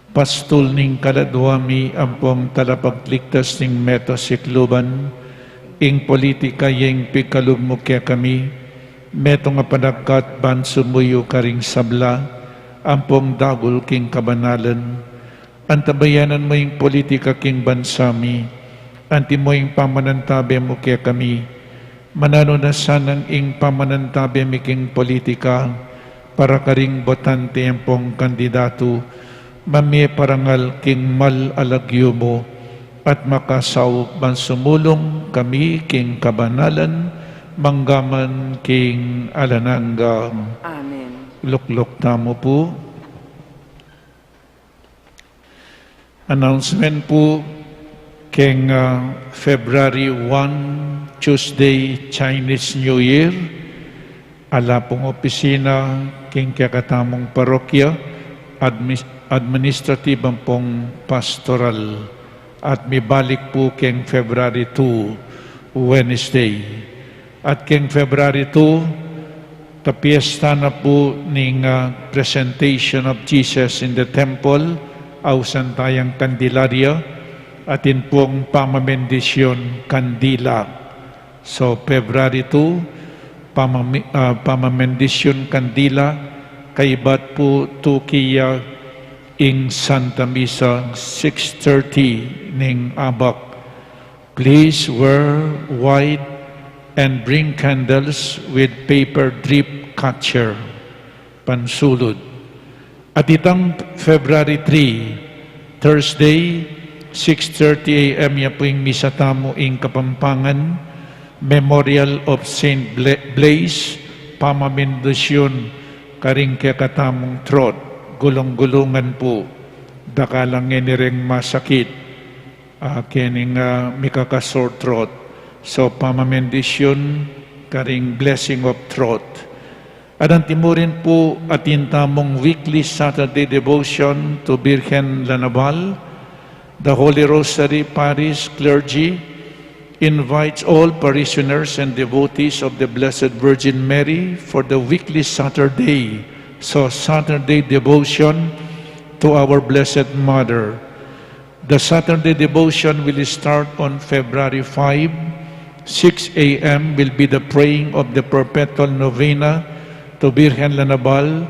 Pastul ning kaladua mi ampong talapagligtas ning meta sikluban, ing politika ya ing pikalub mu kekami, metung a panagkat ban sumuyu karing sabla, ampong dagul king kabanalan. Antabayanan mu ing politika king bansa mi, antimo ing pamanantabe mu kekami, mananu na sanang ing pamanantabe mi king politika, para karing botante ampong kandidatu, mamie parangal king mal a lagyu mu, at makasaup ban sumulung kami king kabanalan, manggaman king alang angga. Amen. Lukluk tamu pu. Announcement pu, keng, ah, February one, Tuesday, Chinese New Year, ala pung opisina king kekatamung parokya, admi-, administrative ampong pastoral, at mibalik pu keng February two, Wednesday. At keng February two, kapiesta na pu ning, ah, Presentation of Jesus in the Temple, ausan tayang Candelaria, atin pung pamamendisyon kandila. So, February two, pamami-, ah, pamamendisyon kandila, kaibat pu tuki ya ing Santa Misa, six thirty ning abak. Please wear white and bring candles with paper drip catcher. Pansulud. At itang February three, Thursday, six thirty A M ya pu ing misa tamu ing Kapampangan, Memorial of Saint Bla-, Blaise, pamamendisyon karing kekatamung trot, gulung-gulungan pu, dakal a ngeni reng masakit, ah, keni nga mikaka-sore throat. So, pamamendisyon, karing blessing of throat. At antimurin po atin tamung weekly Saturday devotion to Birhen Lanabal. The Holy Rosary Parish clergy invites all parishioners and devotees of the Blessed Virgin Mary for the weekly Saturday, so Saturday devotion to our Blessed Mother. The Saturday devotion will start on February five. Six a m will be the praying of the perpetual novena to Birhen Lanabal,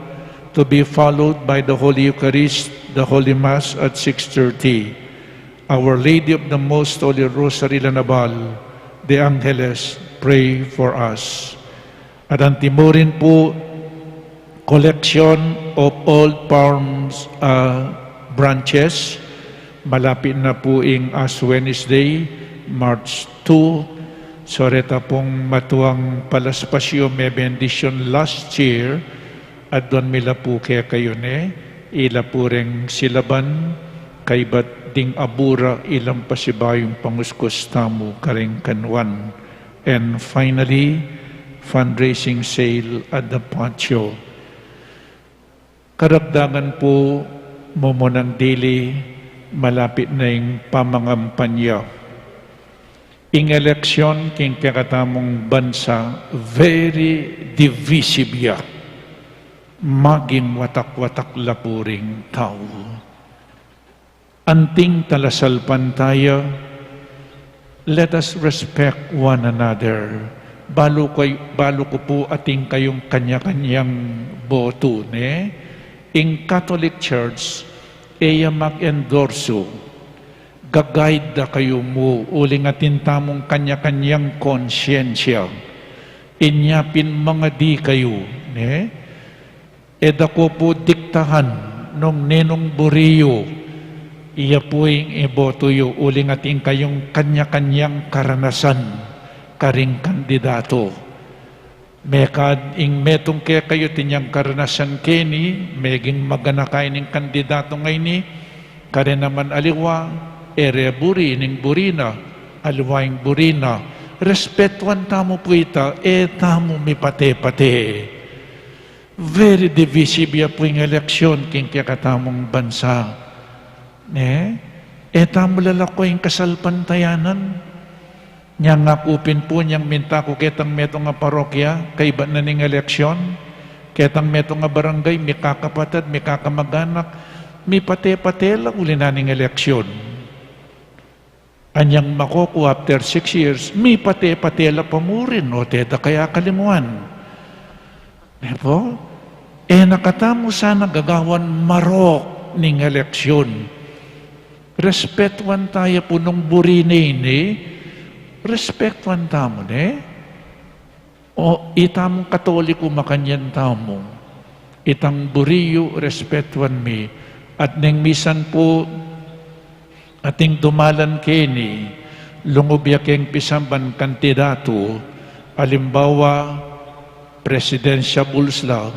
to be followed by the Holy Eucharist, the Holy Mass at six thirty. Our Lady of the Most Holy Rosary Lanabal, the Angeles, pray for us. At antimurin po, collection of all palms, ah, branches. Malapit na po ing Ash Wednesday, March two. So reta pong matuang palaspasyu, me bendisyun last year, at don mi la po kekayu ne, ila po reng silaban, kaybat ding abura, ilang pasibayung panguskus tamu karing kanwan. And finally, fundraising sale at the patio. Karagdagan po, mumunang dili, malapit na ing pamangampanya. Ing eleksyon king kekatamung bansa, very divisive ya. Maging watak-watak la pu ring tau. Anting talasalpantaya, let us respect one another. Balu ko, balu ko pu atin kayung kanya-kanyang boto, ne? Ing Catholic Church, e ya mag-endorso. Ga-guide da kayu mu, uling atin tamung kanya-kanyang konsyensya. Inya pin mangadi kayu, ne? E da ko pu diktahan nung ninung buri yu, iya pu ing iboto yu, uling atin kayung kanya-kanyang karanasan karing kandidato. Mekad ing metung kekayu atin yang karanasan keni, meging maganaka ining kandidato ngeni, kare naman aliwa, e re buri ining buri na, aliwa ing buri na. Respetuan tamu pu ita, e tamu mipate-pate. Very divisive ya pu ing eleksyon king kekatamung bansa. Ne? E tamu lalako ing kasalpantayanan. Nya ngaku pin pu nyang minta ku ketang metung a parokya, kaybat na ning eleksyon, ketang metung a barangay, mikakapatad, mikakamaganak, mipate-pate la uli na ning eleksyon. Anyang makoku after six years, mipate-pate la pa mu rin, o te da kaya kalimuan. Ne pu? E na katamu sana gagawan marok ning eleksyon. Respetuan taya pu nung buri ne ini, respetuan tamu ne. O, itamung Katoliko makanyan tamu. Itang buri yu, respetuan mi. At neng misan pu, ating dumalan keni, lungub ya keng pisamban kandidatu, alimbawa, presidential bulls la,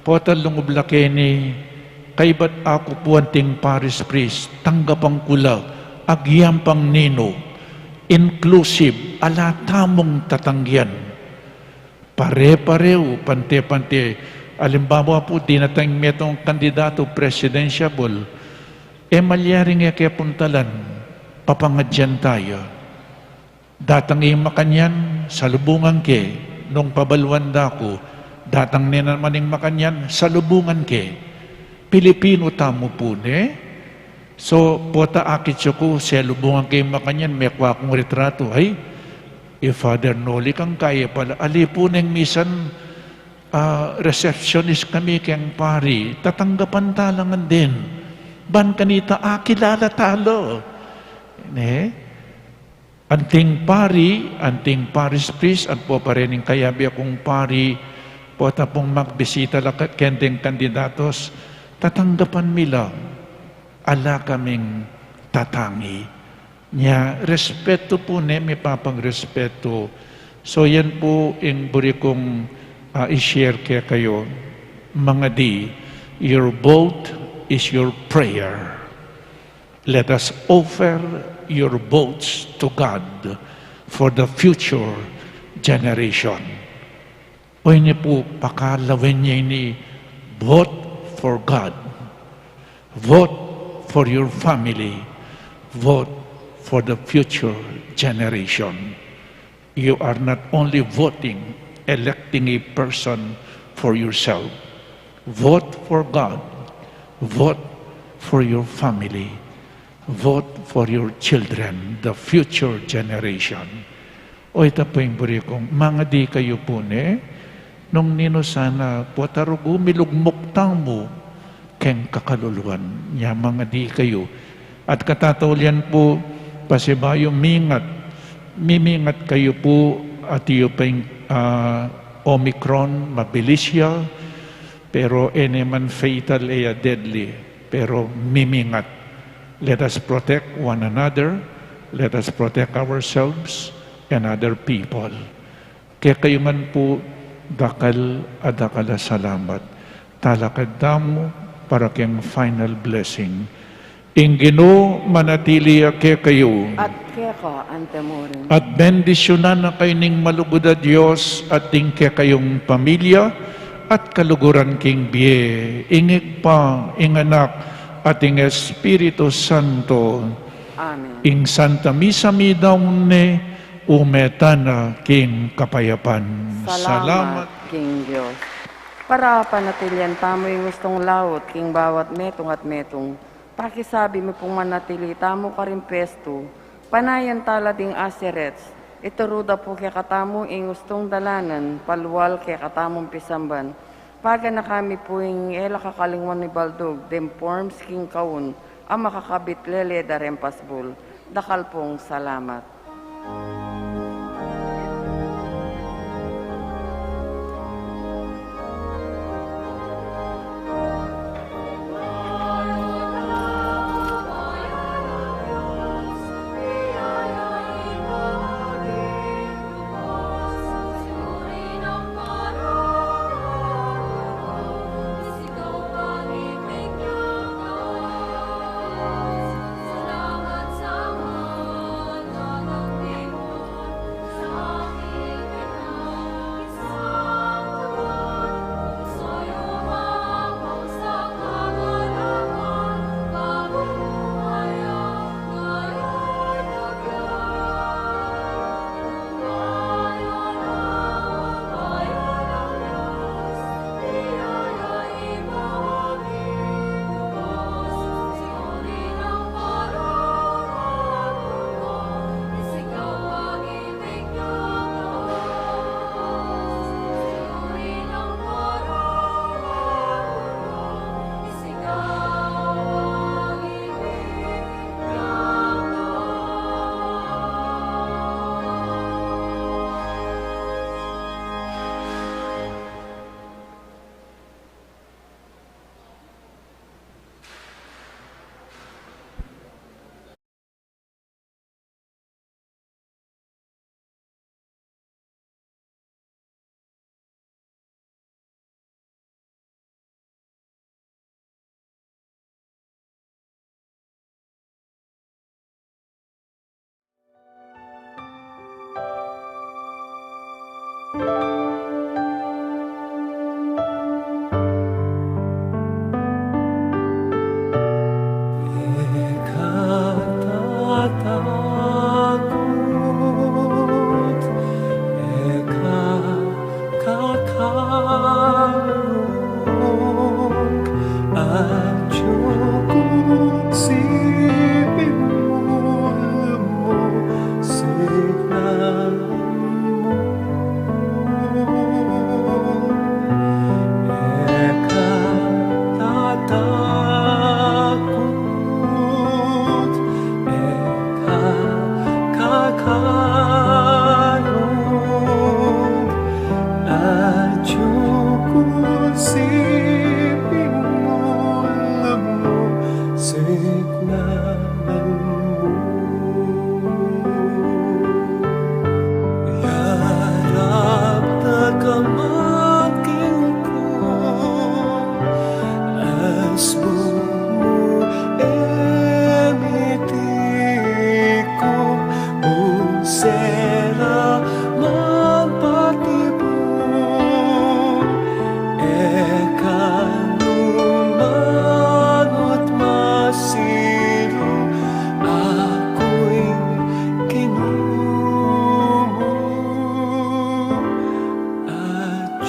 pota lungub la keni, kaybat aku pu anting parish priest, tanggapan ku la, agyang pang ninu, inclusive, ala tamung tatanggian. Pare-pareu, pante-pante. Alimbawa pu, dinatang metung kandidatu presidential, e malyaring e ke puntalan, papangadyan taya. Datang ing makanyan, salubungan ke, nung pabaluan da ku, datang ne naman ing makanyan, salubungan ke. Pilipinu tamu pu ne. So, pota akit yu ku, salubungan ke ing makanyan, mekua kung retratu, ay, i Father Noli kang kaya pala, ali pu neng misan, ah, receptionist kami keng pari, tatanggapan tala ngan din. Ban kanita, akilala tala. Ne? Anting pari, anting parish priest, at po pa rin ing kayabe kung pari, pota pung magbisita la ka-, keng kandidatos, tatanggapan mi la, ala kaming tatangi. Nya, respetu pu ne, mipapagrespetu. So, yan pu ing buri kung, ah, i-share kekayu. Mangadi, your vote is your prayer. Let us offer your votes to God for the future generation. O ini pu, pakalawen ye ini, vote for God. Vote for your family. Vote for the future generation. You are not only voting, electing a person for yourself. Vote for God. Vote for your family. Vote for your children, the future generation. O ita pu ing buri kung mangadi kayu pu ne, nung ninu sana pu at arugu milugmuk tamu keng kakaluluan, nya mangadi kayu. At katataulian pu, pasibayu mingat, mimingat kayu pu, at yu pa ing, ah, Omicron, mabilis ya, pero e ne man fatal, e ya deadly, pero mimingat. Let us protect one another. Let us protect ourselves and other people. Kekayu ngan pu, dakal a dakal a salamat. Talakad tamu para keng final blessing. Ing Ginu manatili ya kekayu. At keka anti murin. At bendisyunan na kayu ning malugud a Dios at ding kekayung pamilya at kaluguran king bie, ing Ibpa, ing Anak, at ing Espiritu Santo. Amen. Ing Santa Misa midaun ne, ume tana king kapayapan. Salamat king Dios. Para panatilian tamu ing ustung laut king bawat metung at metung, pakisabi mu pung manatili tamu karing pwestu, panayan tala ding usherets, ituru da pu kekatamu ing ustung dalanan, palual kekatamung pisamban. Paganaka mi pu ing e la kakalingwan mibaldug deng forms king kaun a makakabit lele da reng pasbul. Dakal pung salamat.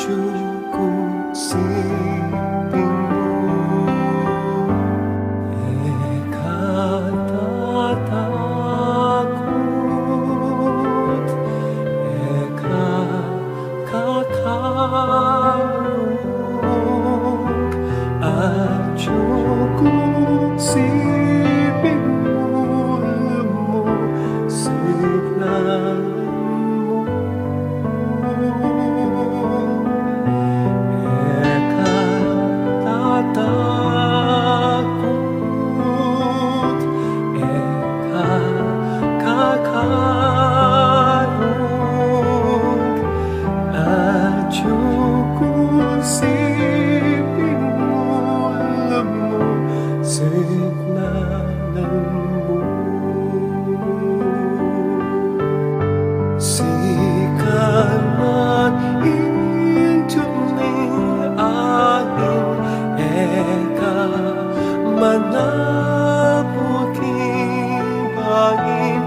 Atiu ku siping mu, e ka tatakut, e ka kakalung. Atiu ku siping mu, lumusiknan mu. E ka tatakut, e ka kakalung. Atiu ku siping mu, lumusiknan mu. Sikanan ing tuming ain, e ka manapuk ing bangin,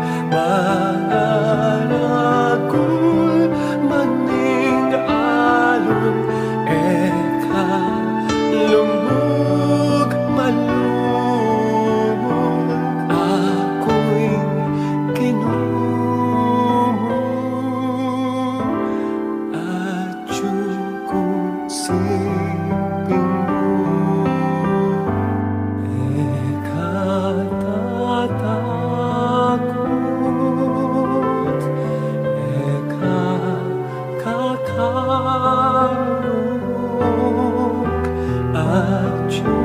maragul man ing alun, e ka lugmuk malugud. Aku ing Ginu mu, atiu ku siping mu, e ka tatakut, e ka kakalung. Atiu